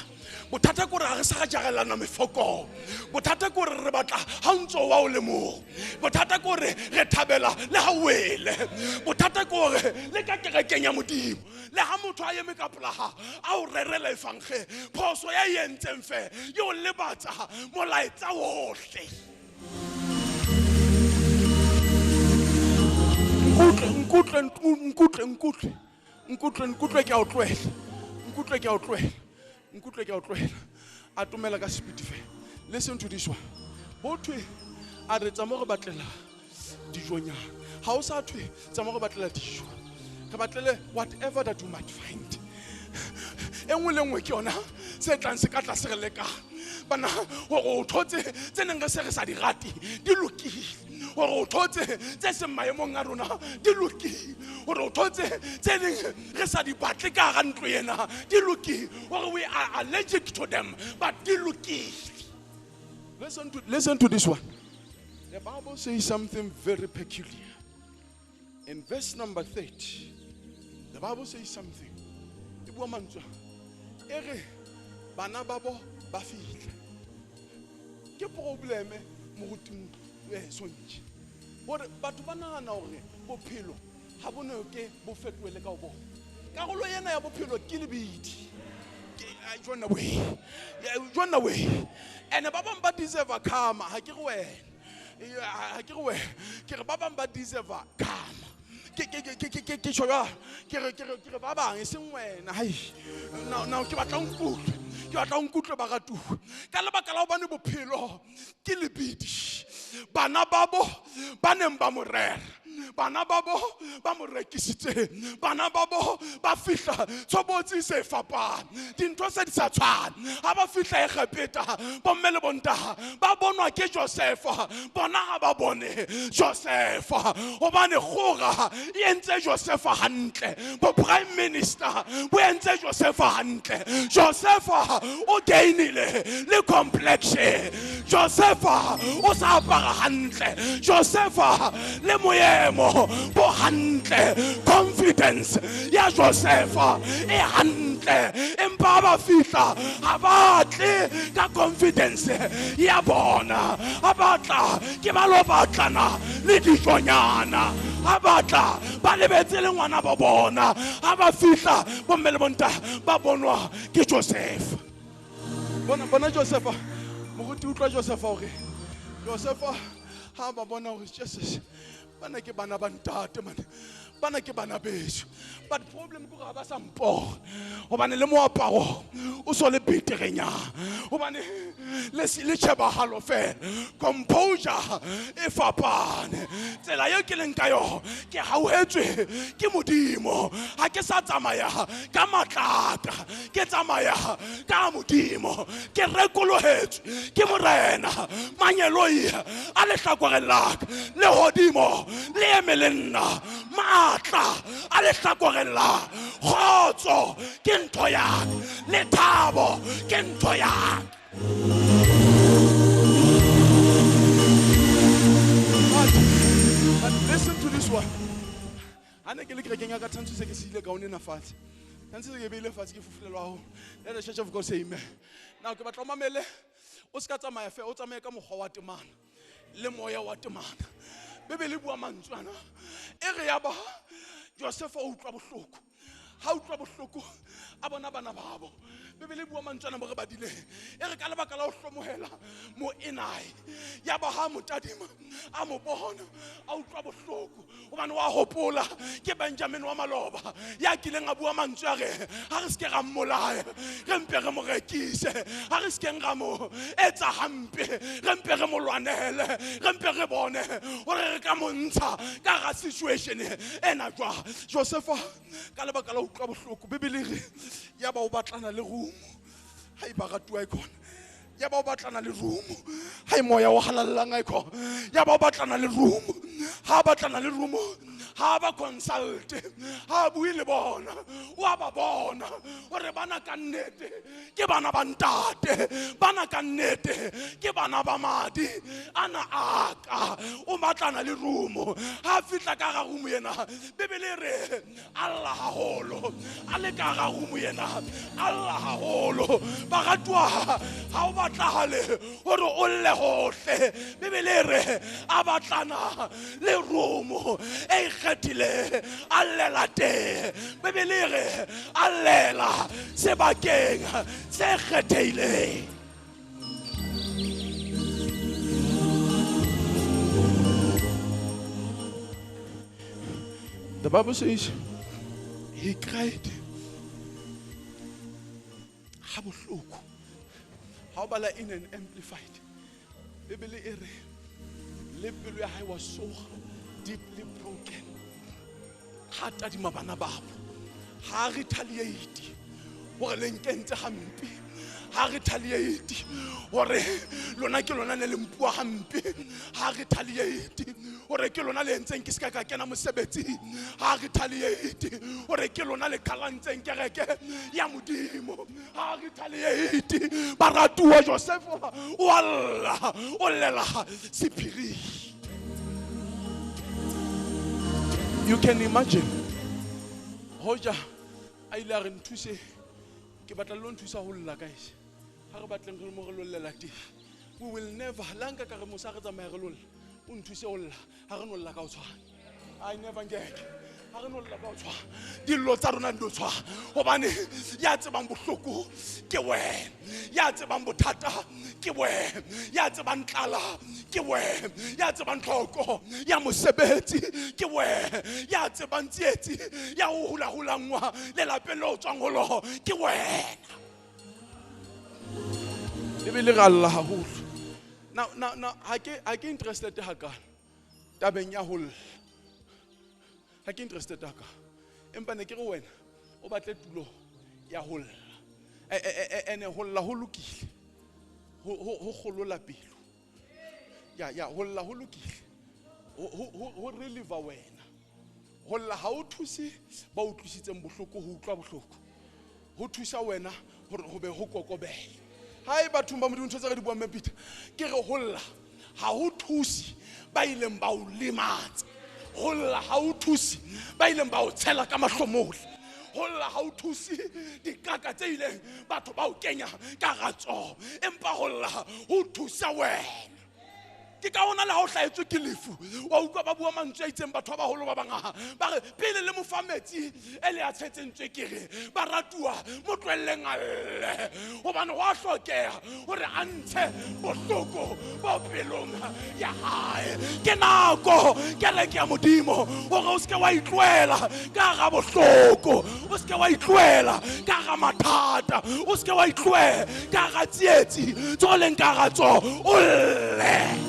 Speaker 1: Bothata ke hore ha re sa re jarelana mefokolo. Bothata ke hore re batla ha o ntso wa o le mong. Bothata ke hore re thabela le ha o wele. Bothata ke hore le ka kerekeng ya Modimo, le ha motho a eme ka pela ha a o rerela efangeli, phoso ya e entseng fe e o lebatsa molaetsa wohle. Nkutlwe, nkutlwe, nkutlwe, nkutlwe, nkutlwe ke a o tlohela. Nkutlwe ke a o tlohela. Nkutlwe ke a o tlohela. Atomela ka speed fe. Listen to this one. Bothwe a re tsa mo re batlela dijonyana. Ha o sa thwe tsa mo re batlela dijo. Re batlele whatever that you might find. E nngwe le nngwe ke yona se tlang se ka tlase re lekang. Bana hore o thotse tse neng re se re sa di rate di lokile. Hore o thotse tse seng maemong a rona di lokile. Hore o thotse tse neng re sa di batle ka hara ntlo ena di lokile. Hore we are allergic to them, but di lokile. Listen to this one. The Bible says something very peculiar. In verse number 30, the Bible says something. E bua mantswe a, e re, bana ba bo ba fihla. Ke probleme moruti Sontji. Hore batho ba nahana hore bophelo ha bo no ke bo fetohele ka ho bona. Karolo ena ya bophelo ke lebidi. Ke, jonna we. Jonna we. Ene ba bang ba deserve karma, ha ke re wena. Ha ke re wena. Ke re ba bang ba deserve karma. Ke tjho jwang? Ke re ba bang, e seng wena. Hai. Now ke batla o nkutlwe. Ke batla o nkutlwe baratuwa. Ka lebaka la hobane bophelo ke lebidi. Bana ba bo ba neng ba mo rera. Bana ba bo ba mo rekisitse. Bana ba bo ba fihla tshobotsi se fapane. Dintho se di sa tshwane. Ha ba fihla Egepeta, bomme le bontaha ba bonwa ke Josefa. Bona ha ba bone Josefa. Hobane kgora e entse Josefa hantle. Bo prime minister bo entse Josefa hantle. Josefa o gainile le complexion. Josefa o sa apara hantle. Josefa le moemo bo hantle. Confidence ya Josefa e hantle. Empa ba fihla ha ba tle ka confidence ya bona. Ha ba tla ke ba lo batlana le dijonyana. Ha ba tla ba lebetse le ngwana ba bona. Ha ba fihla bomme le bonta ba bonwa ke Josefa. Bona Josefa. Moruti utlwa Josefa hore Josefa ha ba bona hore Jesus bana ke bana ba ntate man. Bana ke bana beso. But problem ke hore ha ba sa mpora. Hobane le moaparo o so le beterenyana. Hobane le tjhebahalo fela. Composure e fapane. Tsela eo ke leng ka yona ke hauhetswe ke Modimo. Ha ke sa tsamaya ka matlaka, ke tsamaya ka Modimo. Ke rekolohetswe ke Morena. Mangeloi a lehlakoreng la ka, lehodimo le eme le nna. Matla a lehlakoreng la kgotso ke ntho ya ka, lethabo ke ntho ya ka. But listen to this one. Ha ne ke le kerekeng ya ka tshwantsho se ke se ile ka one na fatshe. Tshwantsho se ke beile fatshe ke fufulelwa haholo. Let the Church of God say amen. Now ke batla o mamele, o ska tsamaya fe, o tsamaye ka mokgwa wa temana le moya wa temana. Bibele e bua mantswe ana. E re ya ba Josefa o utlwa bohloko. Ha utlwa bohloko a bona bana babo. Bibele e bua mantswe ana mo re badileng. E re ka lebaka la ho hlomohela moenae. Ya ba ha motadima a mo bona a utlwa bohloko. Hobane wa hopola ke Benjamin wa maloba ya kileng a bua mantswe a re ha re se ke ra mmolaya, re mpe re mo rekise, ha re se keng ra mo etsa hampe, re mpe re mo lwanele, re mpe re bone hore re ka mo ntsha ka hara situation ena jwang. Josefa ka lebaka la ho utlwa bohloko, Bibele e re ya ba o batlana le rumo. Ha e ba ratuwa e khona. Ya ba o batlana le rumo. Ha e moya o halallang a e khona. Ya ba o batlana le rumo. Ha batlana le rumo, Ha ba consult, ha bue le bona, wa ba bona hore bana ka nnete ke bana ba ntate, bana ka nnete ke bana ba madi ana aka. O matlana le rumo, ha fihla ka ga rumo yena, Bibele re Allah haholo, a le ka ga rumo yena, Allah haholo. Ba ratwa ha o batlahale hore o lle hohle, Bibele re a batlana le rumo e ikgethile, a llela teng. Bibele re a llela sebakeng se kgethehileng. The Bible says he cried ha bohloko. Ha o bala in an amplified, Bibele e re le pelo ya hae was so deeply broken. Ha tadima bana babo, ha retaliate hore le nkentse hampe, ha retaliate hore lona ke lona le mpua hampe, ha retaliate hore ke lona le entseng ke ska ka kena mosebetsing, ha retaliate hore ke lona le qhalantseng kereke ya Modimo, ha retaliate. Baratuwa Joseph o alla, o llela sephiri. You can imagine hoja a ile a re nthuse, ke batla lo nthusa ho lla guys. Ha re batleng re mo re lollela teng. We will never la nka ka re mosa re tsamaya re lolla, o nthuse ho lla, ha re no lla ka ho tshwana. I never get. Ha re no lla ka ho tshwana. Dillo tsa rona di tshwana hobane ya tsebang bohloko ke wena, ya tsebang bothata ke wena, ya tsebang tlala ke wena, ya tsebang tlhoko ya mosebetsi ke wena, ya tsebang tsietsi ya ho hula-hulangwa lelapeng le o tswang ho lona ke wena. Ebile re alla haholo. Now, ha ke interested hakana tabeng ya ho lla. Ha ke interested hakana. Empa ne ke re wena o batle tulo ya ho lla. Ene ho lla ho lokile. Ho kgolola pelo. Ya ho lla ho lokile. Ho relieve wena. Ho lla ha o thuse ba utlwisitseng bohloko ho utlwa bohloko. Ho thusa wena hore ho be ho kokobele. Hai bathong ba Modimo, ntho tse re di buang mme Peter, ke re ho lla ha ho thuse ba ileng ba o lematsa. Ho lla ha ho thuse ba ileng ba o tshela ka mahlomola. Ho lla ha ho thuse dikaka tse ileng batho ba o kenya ka ratso. Empa ho lla ho thusa wena. Ke ka hona le ha o hlahetswe ke lefu, wa utlwa ba bua mantswe a itseng batho ba baholo ba bangaha, ba re pele le mo fa metsi e le a tshetseng tswekere, ba ratuwa mo tlohelleng a lle, hobane ho a hlokeha hore a ntshe bohloko bo pelong ya hae. Ke nako kereke ya Modimo hore o seke wa itlohela ka hara bohloko, o seke wa itlohela ka hara mathata, o seke wa itlohela ka hara tsietsi tseo leng ka hara tsona, o lle.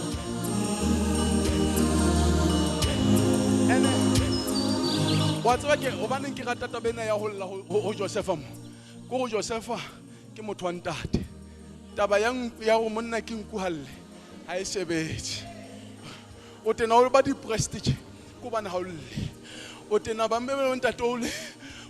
Speaker 1: Wa tseba ke hobaneng ke rata taba ena ya ho lla ho Josefa mo. Ko ho Josefa ke motho wa ntate. Taba ya hore monna ke nku halle ha e sebetse. O tena o ba depressed tje ko bana ha o lle. O tena ba mme ntate o le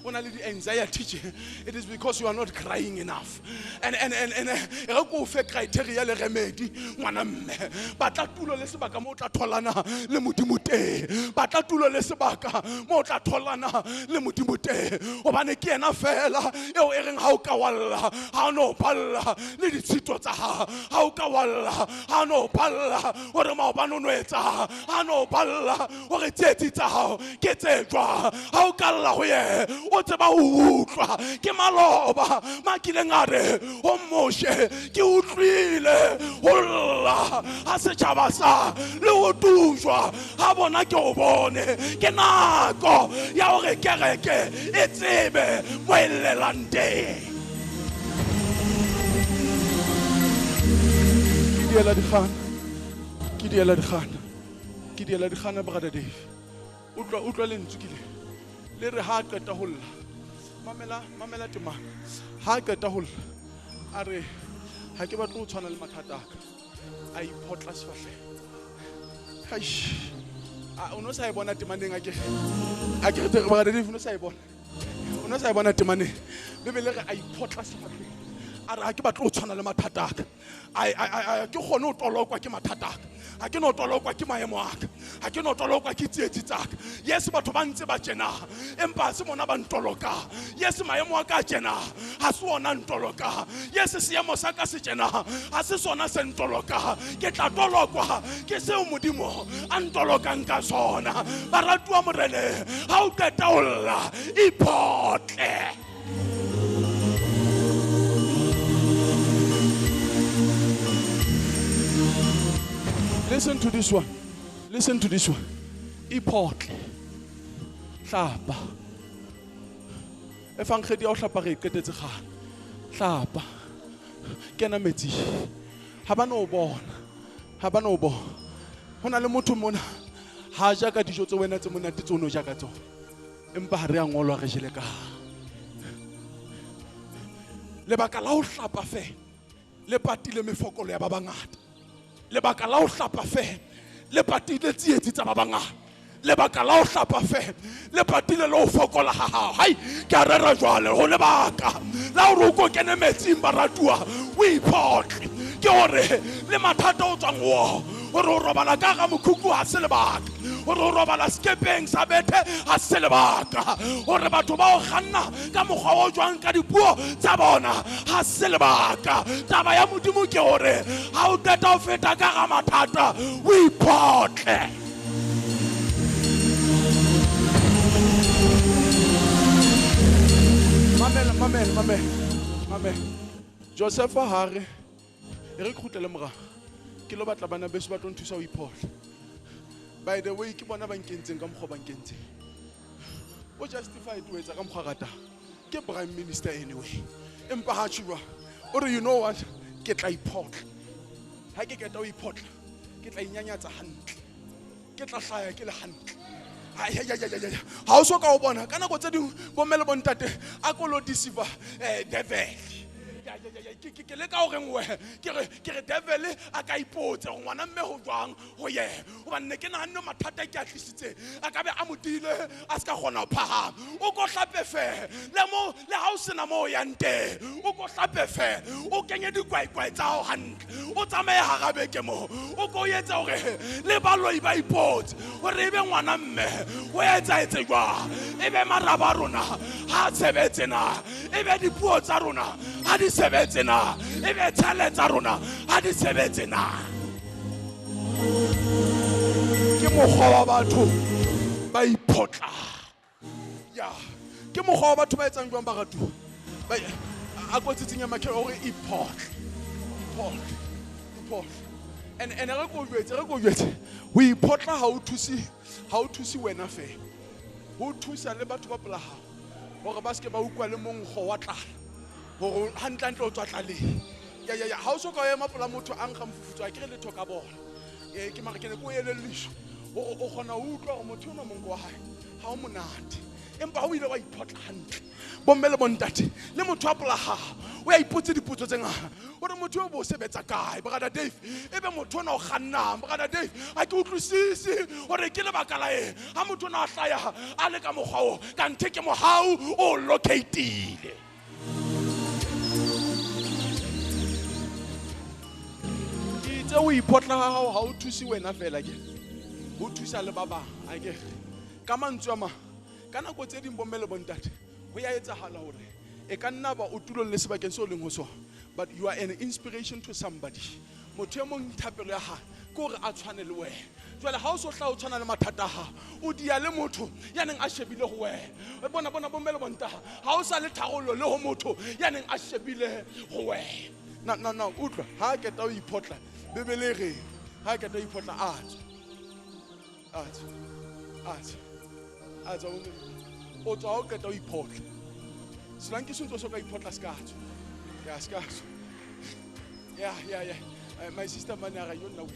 Speaker 1: o na le di-anxiety tje. It is because you are not crying enough. And re ko fe criteria le remedy ngwana mme. Batla tulo le sebaka mo o tla tholana le Modimo teng. Batla tulo le sebaka mo o tla tholana le Modimo teng. Hobane ke yena fela eo e reng ha o ka walla, ha o no palla le ditshito tsa hao. Ha o ka walla, ha o no palla hore maobane o no etsa, ha o no palla hore tsietsi tsa hao ke tse jwang. Ha o ka lla ho yena, o tseba ho utlwa. Ke maloba makileng a re ho Moshe, ke utlwile ho lla ha setjhaba sa le ho tujwa ha bona ke o bone. Ke nako ya hore kereke e tsebe mo e llelang teng. Ke diela dikgana, ke diela dikgana, ke diela dikgana, Brother Dave. Utlwa lentswe ke le. Le re ha qeta ho lla, mamela temana. Ha qeta ho lla, a re ha ke batle ho tshwana le mathata a ka. A iphotla sefahleho. Eish. O no sa e bona temaneng a ke re brother Dave no sa e bona. O no sa e bona temaneng. Bebele re a iphotla sefahleng. A re ha ke batle ho tshwana le mathata a ka. A ke kgone ho tolokwa ke mathata a ka. Ha ke no tolokwa ke maemo a ka. Ha ke no tolokwa ke tsietsi tsa ka. Yes, batho ba ntse ba tjena, empa ha se mona ba ntoloka. Yes, maemo a ka tjena, ha se ona ntoloka. Yes, seemo sa ka se tjena, ha se sona se ntoloka. Ke tla tolokwa ke seo Modimo a ntolokang ka sona. Baratuwa Morena, ha o qeta ho lla, iphotle. Listen to this one. Listen to this one. Iphotle. Hlapa. Evangeli ya ho hlapa re e qetetse kgale. Hlapa. Kena metsing. Ha ba no bona. Ha ba no bona. Ho na le motho mona ha ja ka dijo tse wena tse monate tse o no ja ka tsona. Empa ha re a ngolwa re jele ka. Lebaka la ho hlapa feela le patile mefokolo ya ba bangata. Lebaka la ho hlapa feela le patile tsietsi tsa ba bangata. Lebaka la ho hlapa feela le patile le ho fokola ha hao. Hai, ke a rera jwale ho lebaka la hore o ko kene metsing baratuwa o iphotle. Ke hore le mathata o tswang ho hore o robala ka ga mokhukhu ha se lebaka. Hore o robala sekepeng sa bethe ha se lebaka. Hore batho ba o kganna ka mokgwa o jwang ka dipuo tsa bona ha se lebaka. Taba ya Modimo ke hore ha o qeta ho feta ka ga mathata o iphotle. Mamela, mamela, mamela, mamela. Joseph hare e re kgutlele morao. Ke lo batla bana beso ba tlo nthusa ho iphohla. By the way, ke bona ba nkentseng ka mokgwa ba nkentseng. O justified ho etsa ka mokgwa ratang. Ke prime minister anyway. Empa ha tjho o re you know what? Ke tla iphohla. Ha ke qeta ho iphohla, ke tla inyanyatsa hantle. Ke tla hlaya ke le hantle. Ha o so ka o bona ka nako tse ding bomme le bontate a kolo deceiver devil. Ke le ka hore nngwe ke re devil a ka ipotse hore ngwana mme ho jwang ho yena hobane ne ke nahanne mathata ke a tlisitse a ka be a modile a se ka kgona ho phahama. O ko hlape feela le mo le ha o sena moo o yang teng, o ko hlape feela o kenye dikwaikwai tsa hao hantle, o tsamaye hara beke moo, o ko etse hore le baloi ba ipotse hore ebe ngwana mme o etsahetse jwang, ebe maraba a rona ha sebetse na, ebe dipuo tsa rona ha di sebetse na, ebe tshele tsa rona ha di sebetse na. Ke mokgwa wa batho ba iphotla. Ya, ke mokgwa wa batho ba etsang jwang baratuwa? Ba a kotsitseng ya makhe hore iphotle. Iphotle. Iphotle. And re ko jwetse, ho iphotla ha o thuse wena feela. Ho thusa le batho ba pola hao hore ba seke ba utlwa le monkgo wa tlala. Hore hantlentle o tswa tlaleng. Ya ya ya, ha o so ka ema pola motho a nkga mofufutso a ke re letho ka bona. Ke mara ke ne ko elelliswa hore o kgona ho utlwa hore motho ona monko wa hae ha o monate. Empa ha o ile wa iphotla hantle. Bomme le bontate le motho wa pola hao o ya ipotse dipotso tse ngata. Hore motho o bo sebetsa kae, brother Dave? Ebe motho ona o kgannang, brother Dave? Ha ke utlwisise hore ke lebaka la eng ha motho ona a hlaya a le ka mokgwa o kanthe ke mohau o locate-ile. Ke itse o iphotla ha hao ha o thuse wena fela ke ho thusa le ba bang. A ke ka mantswe a mang ka nako tse ding bomme le bontate ho ya etsahala hore e ka nna ba o tulong le sebakeng seo leng ho sona, but you are an inspiration to somebody. Motho e mong thapelo ya hae ke hore a tshwane le wena. Jwale ha o so hla o tshwana le mathata a hao, o dia le motho ya neng a shebile ho wena. Bona bona bomme le bontate, ha o sa le tharollo le ho motho ya neng a shebile ho wena. Na na na utlwa ha ke ta o iphotla Bebele re ha ke ta iphotla a tswa. A tswa. A tswa. A tswa o tswa o qeta o iphotla. Solanke se ntse so ka iphotla ska tswa. Ya ska tswa. Ya ya ya. My sister manara yona we.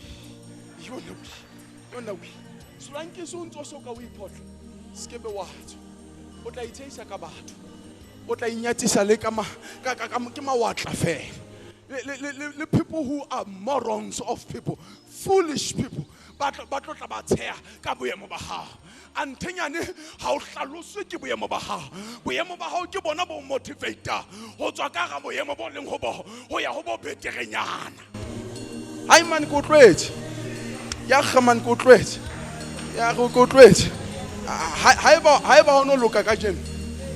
Speaker 1: Yona we. Yona we. Solanke se ntse so ka o iphotla. Skebe wa tswa. O tla itsheisa ka batho. O tla inyatsisa le ka ma ka ka ke mawatla fela. Le people who are morons of people, foolish people. Ba tlo tla ba tsheha ka boemo ba hao. Anthenyane ha o hlaloswe ke boemo ba hao. Boemo ba hao ke bona bo motivator ho tswa ka ga boemo bo leng ho bo ho ya ho bo beterenyana. Hai man ko tlwetse. Ya kgaman ko tlwetse. Ya go ko tlwetse. Haeba ho no loka ka jeno.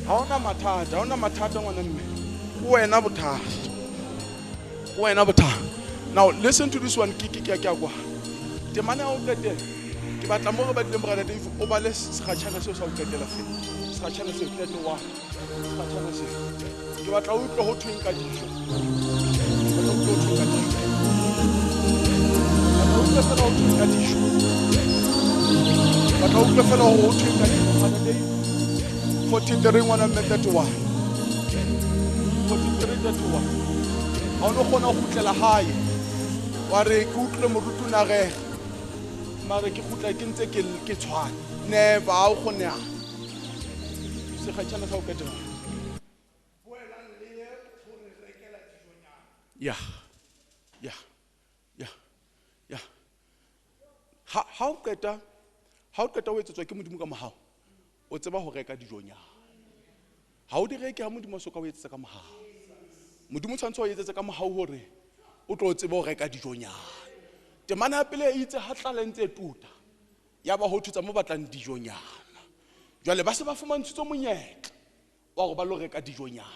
Speaker 1: Ha ona mathata, ha ona mathata ngwana mme. Wena bothata. Wena bothata. Now listen to this one ke kwa. Temana ya ho qetela. Ke batla mo re badileng brother Dave o bale sekgatjhana seo sa ho qetela fela. Sekgatjhana seo 31. Sekgatjhana seo. Ke batla o utlwe ho thweng ka dijo. Ke batla o utlwe ho thweng ka dijo. Batla o utlwe fela ho thweng ka dijo. Batla o utlwe fela ho thweng ka dijo. Brother Dave 43 ngwana mme 31. 43 31. Ha o no kgona ho kgutlela hae. Wa re ke utlwe moruti na re mare ke kgutla ke ntse ke tshwana. Never ha o kgone. Sekgatjhana sa ho qetela.
Speaker 3: Boelang le ye ho re rekela dijonyana.
Speaker 1: Yeah. Yeah. Yeah. Yeah. Ha o qeta o etsetswa ke Modimo ka mohau. O tseba ho reka dijonyana. Ha o di reke ha Modimo so ka o etsetsa ka mohau. Modimo o tshwanetse ho etsetsa ka mohau hore o tlo tseba ho reka dijonyana. Temana ya pele e itse ha tlala ntse e tuta. Ya ba ho thutsa mo batlang dijonyana. Jwale ba se ba fumantshitswe monyetla wa hore ba lo reka dijonyana.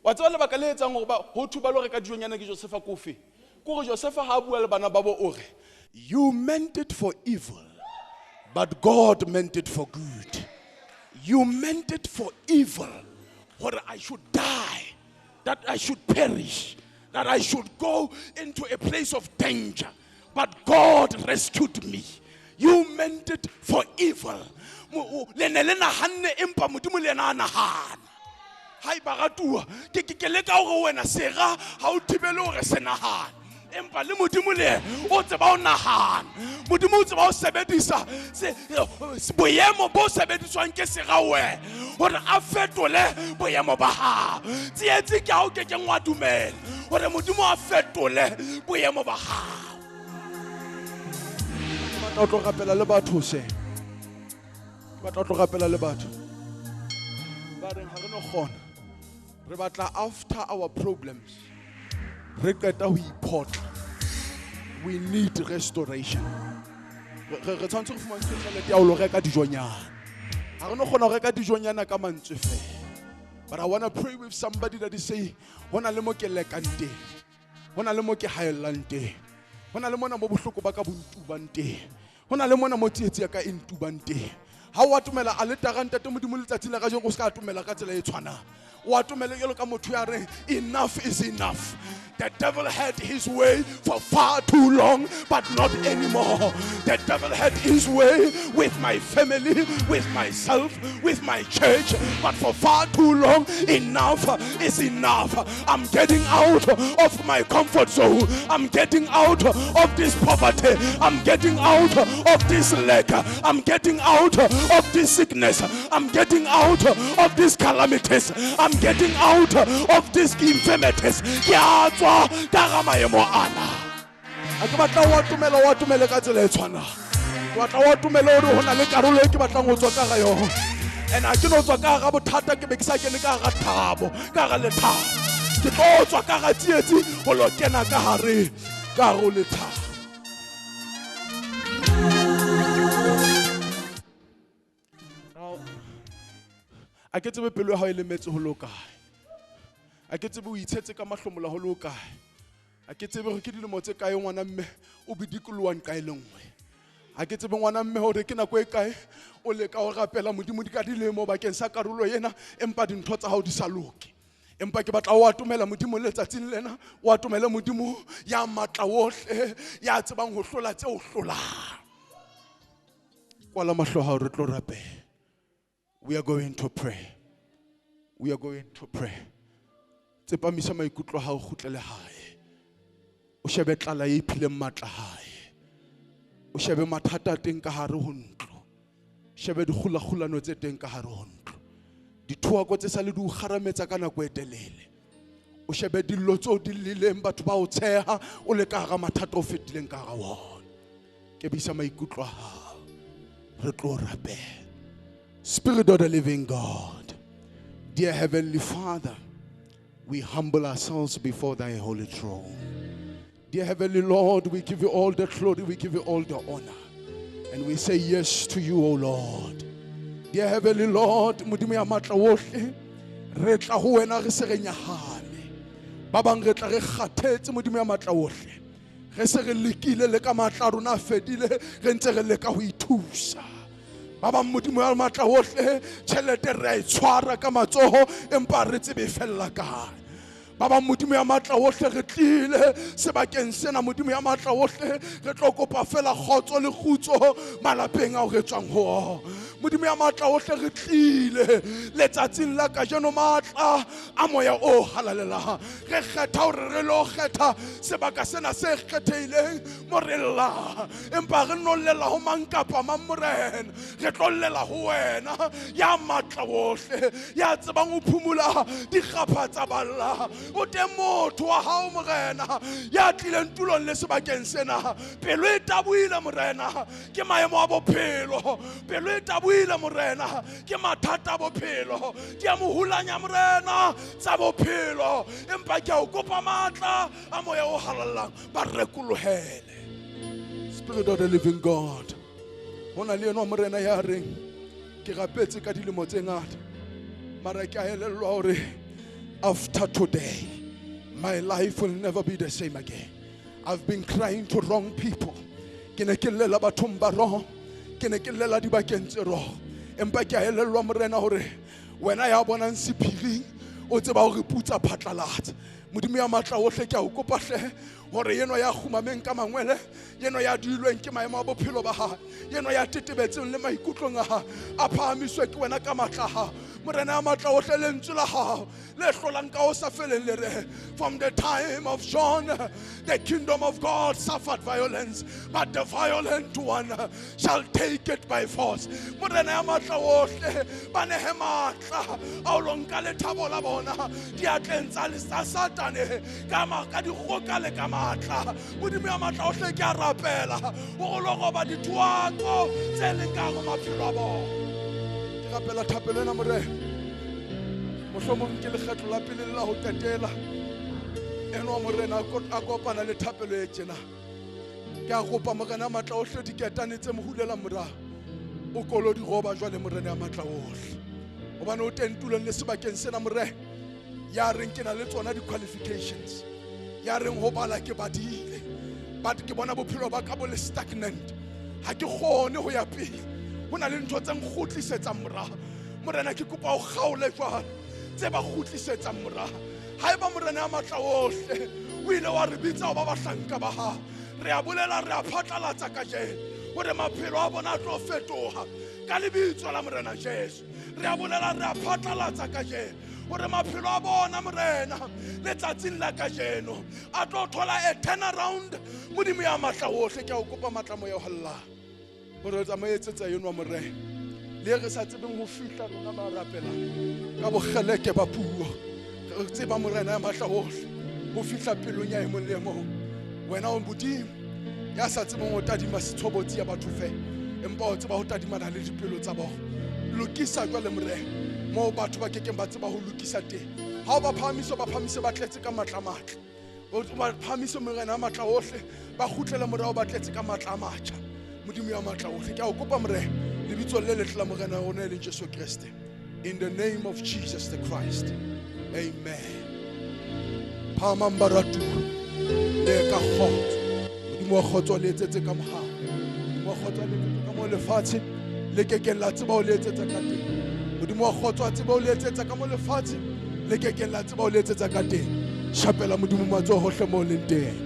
Speaker 1: Wa tseba lebaka le etsang hore ba ho thu ba lo reka dijonyana ke Josefa kofe? Ke hore Josefa ha a bua le bana ba bo o re, you meant it for evil, but God meant it for good. You meant it for evil, hore I should die, that I should perish, that I should go into a place of danger. But God rescued me. You meant it for evil. Le ne le nahanne empa Modimo le yena a nahana. Hai baratuwa, ke leka hore wena sera ha o thibele hore se nahana. Empa le Modimo le o tseba ho nahana. Modimo o tseba ho sebedisa boemo bo sebediswang ke sera wena hore a fetole boemo ba hao. Tsietsi ke ha o kekeng wa dumela hore Modimo a fetole boemo ba hao. Ke batla ho tlo rapela le batho se. Ke batla ho tlo rapela le batho. Ba reng ha re no kgona. Re batla after our problems. Re qeta ho iphotla. We need restoration. Re tshwanetse re fumantshwe tjhelete ya ho lo reka dijonyana. Ha re no kgona ho reka dijonyana ka mantswe fela. But I want to pray with somebody that is saying, hona le mo ke lekang teng. Hona le mo ke haellang teng. Hona le mona mo bohloko ba ka bo ntubang teng. Hona le mona mo tsietsi ya ka e ntubang teng. Ha o atomela aletara ntate Modimo letsatsi la kajeno o ska atomela ka tsela e tshwanang. O atomele jwalo ka motho ya reng enough is enough. The devil had his way for far too long, but not anymore. The devil had his way with my family, with myself, with my church, but for far too long, enough is enough. I'm getting out of my comfort zone. I'm getting out of this poverty. I'm getting out of this lack. I'm getting out of this sickness. I'm getting out of these calamities. I'm getting out of these infirmities. Ke a tswa ka ga maemo ana. A ke batla o atomela, o atomele ka tsela e tshwanang. Ke batla o atomele hore ho na le karolo e ke batlang ho tswa ka ga yona. And ha ke no tswa ka ga bothata, ke be ke sa kene ka ga thabo, ka ga lethabo. Ke tlo tswa ka ga tsietsi ho lo kena ka hare ka ho lethabo. Now, a ke tsebe pelo ya hao e lemetse ho lo kae. A ke tsebe o itshetse ka mahlomola ho lo kae. A ke tsebe hore ke dilemo tse kae ngwana mme o bidikoloang kae le nngwe. A ke tsebe ngwana mme hore ke nako e kae o leka ho rapela Modimo di ka dilemo bakeng sa karolo ena, empa dintho tsa hao di sa loke. Empa ke batla o atomela Modimo letsatsing lena, o atomele Modimo ya matla ohle, ya tsebang ho hlola tse o hlolang. Kwala mahlo a hao re tlo rapela. We are going to pray. We are going to pray. Tsepamisa maikutlo a hao kgutlele hae. O shebe tlala e iphileng matla hae. O shebe mathata a teng ka hare ho ntlo. Shebe dikgulakgulano tse teng ka hare ho ntlo. Dithoako tse sa le di o kgarametsa ka nako e telele. O shebe dillo tseo di llileng batho ba o tsheha o le ka hara mathata o fetileng ka hara wona. Kebisa maikutlo a hao. Re tlo rapela. Spirit of the living God, dear Heavenly Father, we humble ourselves before thy holy throne. Dear Heavenly Lord, we give you all the glory, we give you all the honor. And we say yes to you, O Lord. Dear Heavenly Lord, Modimo ya matla wohle, re tla ho wena re se re nyahame. Ba bang re tla re kgathetse, Modimo ya matla wohle. Re se re lekile le ka matla a rona a fedile, re ntse re leka ho ithusa. Ba bang Modimo ya matla wohle, tjhelete re a e tshwara ka matsoho, empa re tsebe e fella kae. Ba bang Modimo ya matla wohle re tlile sebakeng sena, Modimo ya matla wohle re tlo kopa fela kgotso le kgutso malapeng ao re tswang ho ona. Modimo ya matla wohle re tlile letsatsing la kajeno, matla a moya o halalelang. Re kgetha hore re lo kgetha sebaka sena se kgethehileng mo re llang, empa re no llela ho mang kapa mang Morena. Re tlo llela ho wena ya matla wohle, ya tsebang ho phumula dikgapha tsa balla. O teng motho wa hao Morena ya tlileng tulong le sebakeng sena. Pelo e tabohile Morena ke maemo a bophelo, pelo e tabohile Morena ke mathata a bophelo, di a mo hulanya Morena tsa bophelo, empa ke a o kopa matla a moya o halalelang ba rekolohele. Spirit of the living God, ho na le enwa Morena ya reng ke rapetse ka dilemo tse ngata, mara ke a elellwa hore after today, my life will never be the same again. I've been crying to wrong people. Ke ne ke llela bathong ba wrong. Ke ne ke llela dibakeng tse wrong. Empa ke a elellwa Morena hore wena ya bonang sephiring o tseba hore putsa phatlalatsa. Modimo ya matla wohle ke a o kopa hle hore enwa ya kgumameng ka mangwele, enwa ya duilweng ke maemo a bophelo ba hae, enwa ya tetebetseng le maikutlong a hae, a phahamiswe ke wena ka matla a hao. Morena ya matla wohle, lentswe la hao le hlolang ka ho sa feleng le re, from the time of John, the kingdom of God suffered violence, but the violent one shall take it by force. Morena ya matla wohle, ba nehe matla a ho lo nka lethabo la bona diatleng tsa Satane ka dikgoka le ka matla. Modimo ya matla ohle ke a rapela hore lo roba dithoako tse leng ka hare maphelo a bona. Ke rapela thapelo ena Morena, mohlomong ke lekgetlo la pele la ho qetela enwa Morena a kopana le thapelo e tjena. Ke a kopa Morena ya matla ohle diketane tse mo hulelang morao, o kolo di roba jwale Morena ya matla ohle, hobane o teng tulong le sebakeng sena Morena ya reng ke na le tsona di-qualifications, ya reng ho bala ke badile, but ke bona bophelo ba ka bo le stagnant, ha ke kgone ho ya pele, ho na le ntho tse nkgutlisetsang morao. Morena ke kopa o kgaole jwale tse ba kgutlisetsang morao. Haeba Morena ya matla ohle o ile wa re bitsa ho ba bahlanka ba hao, re a bolela, re a phatlalatsa kajeno hore maphelo a bona a tlo fetoha ka lebitso la Morena Jesu. Re a bolela, re a phatlalatsa kajeno hore maphelo a bona Morena letsatsing la kajeno a tlo thola a turnaround. Modimo ya matla ohle, ke a o kopa matla moya o hallang hore o tsamaye etsetsa enwa Morena, le re sa tsebeng ho fihla rona ba rapelang ka bokgeleke ba puo, re tseba Morena ya matla ohle ho fihla pelong ya e mong le e mong. Wena o Modimo ya sa tsebeng ho tadima setshobotsi ya batho fela, empa o tseba ho tadimana le dipelo tsa bona. Lokisa jwale Morena moo batho ba kekeng ba tseba ho lokisa teng. Ha o ba phahamise, ba phahamise ba tletse ka matla a matle. O ba phahamise Morena ya matla ohle, ba kgutlele morao ba tletse ka matla a matjha. Modimo ya matla ohle, ke a o kopa Morena lebitsong le letle la Morena wa rona e leng Jesu Kreste. In the name of Jesus the Christ. Amen. Phahamang baratuwa, le ka kgotso. Modimo wa kgotso le etsetse ka mohau. Modimo wa kgotso le etsetse ka moo lefatshe le kekeng la tseba ho le etsetsa ka teng. Modimo wa kgotso a tseba ho le etsetsa ka moo lefatshe le kekeng la tseba ho le etsetsa ka teng. Shapela Modimo matsoho hohle moo leng teng.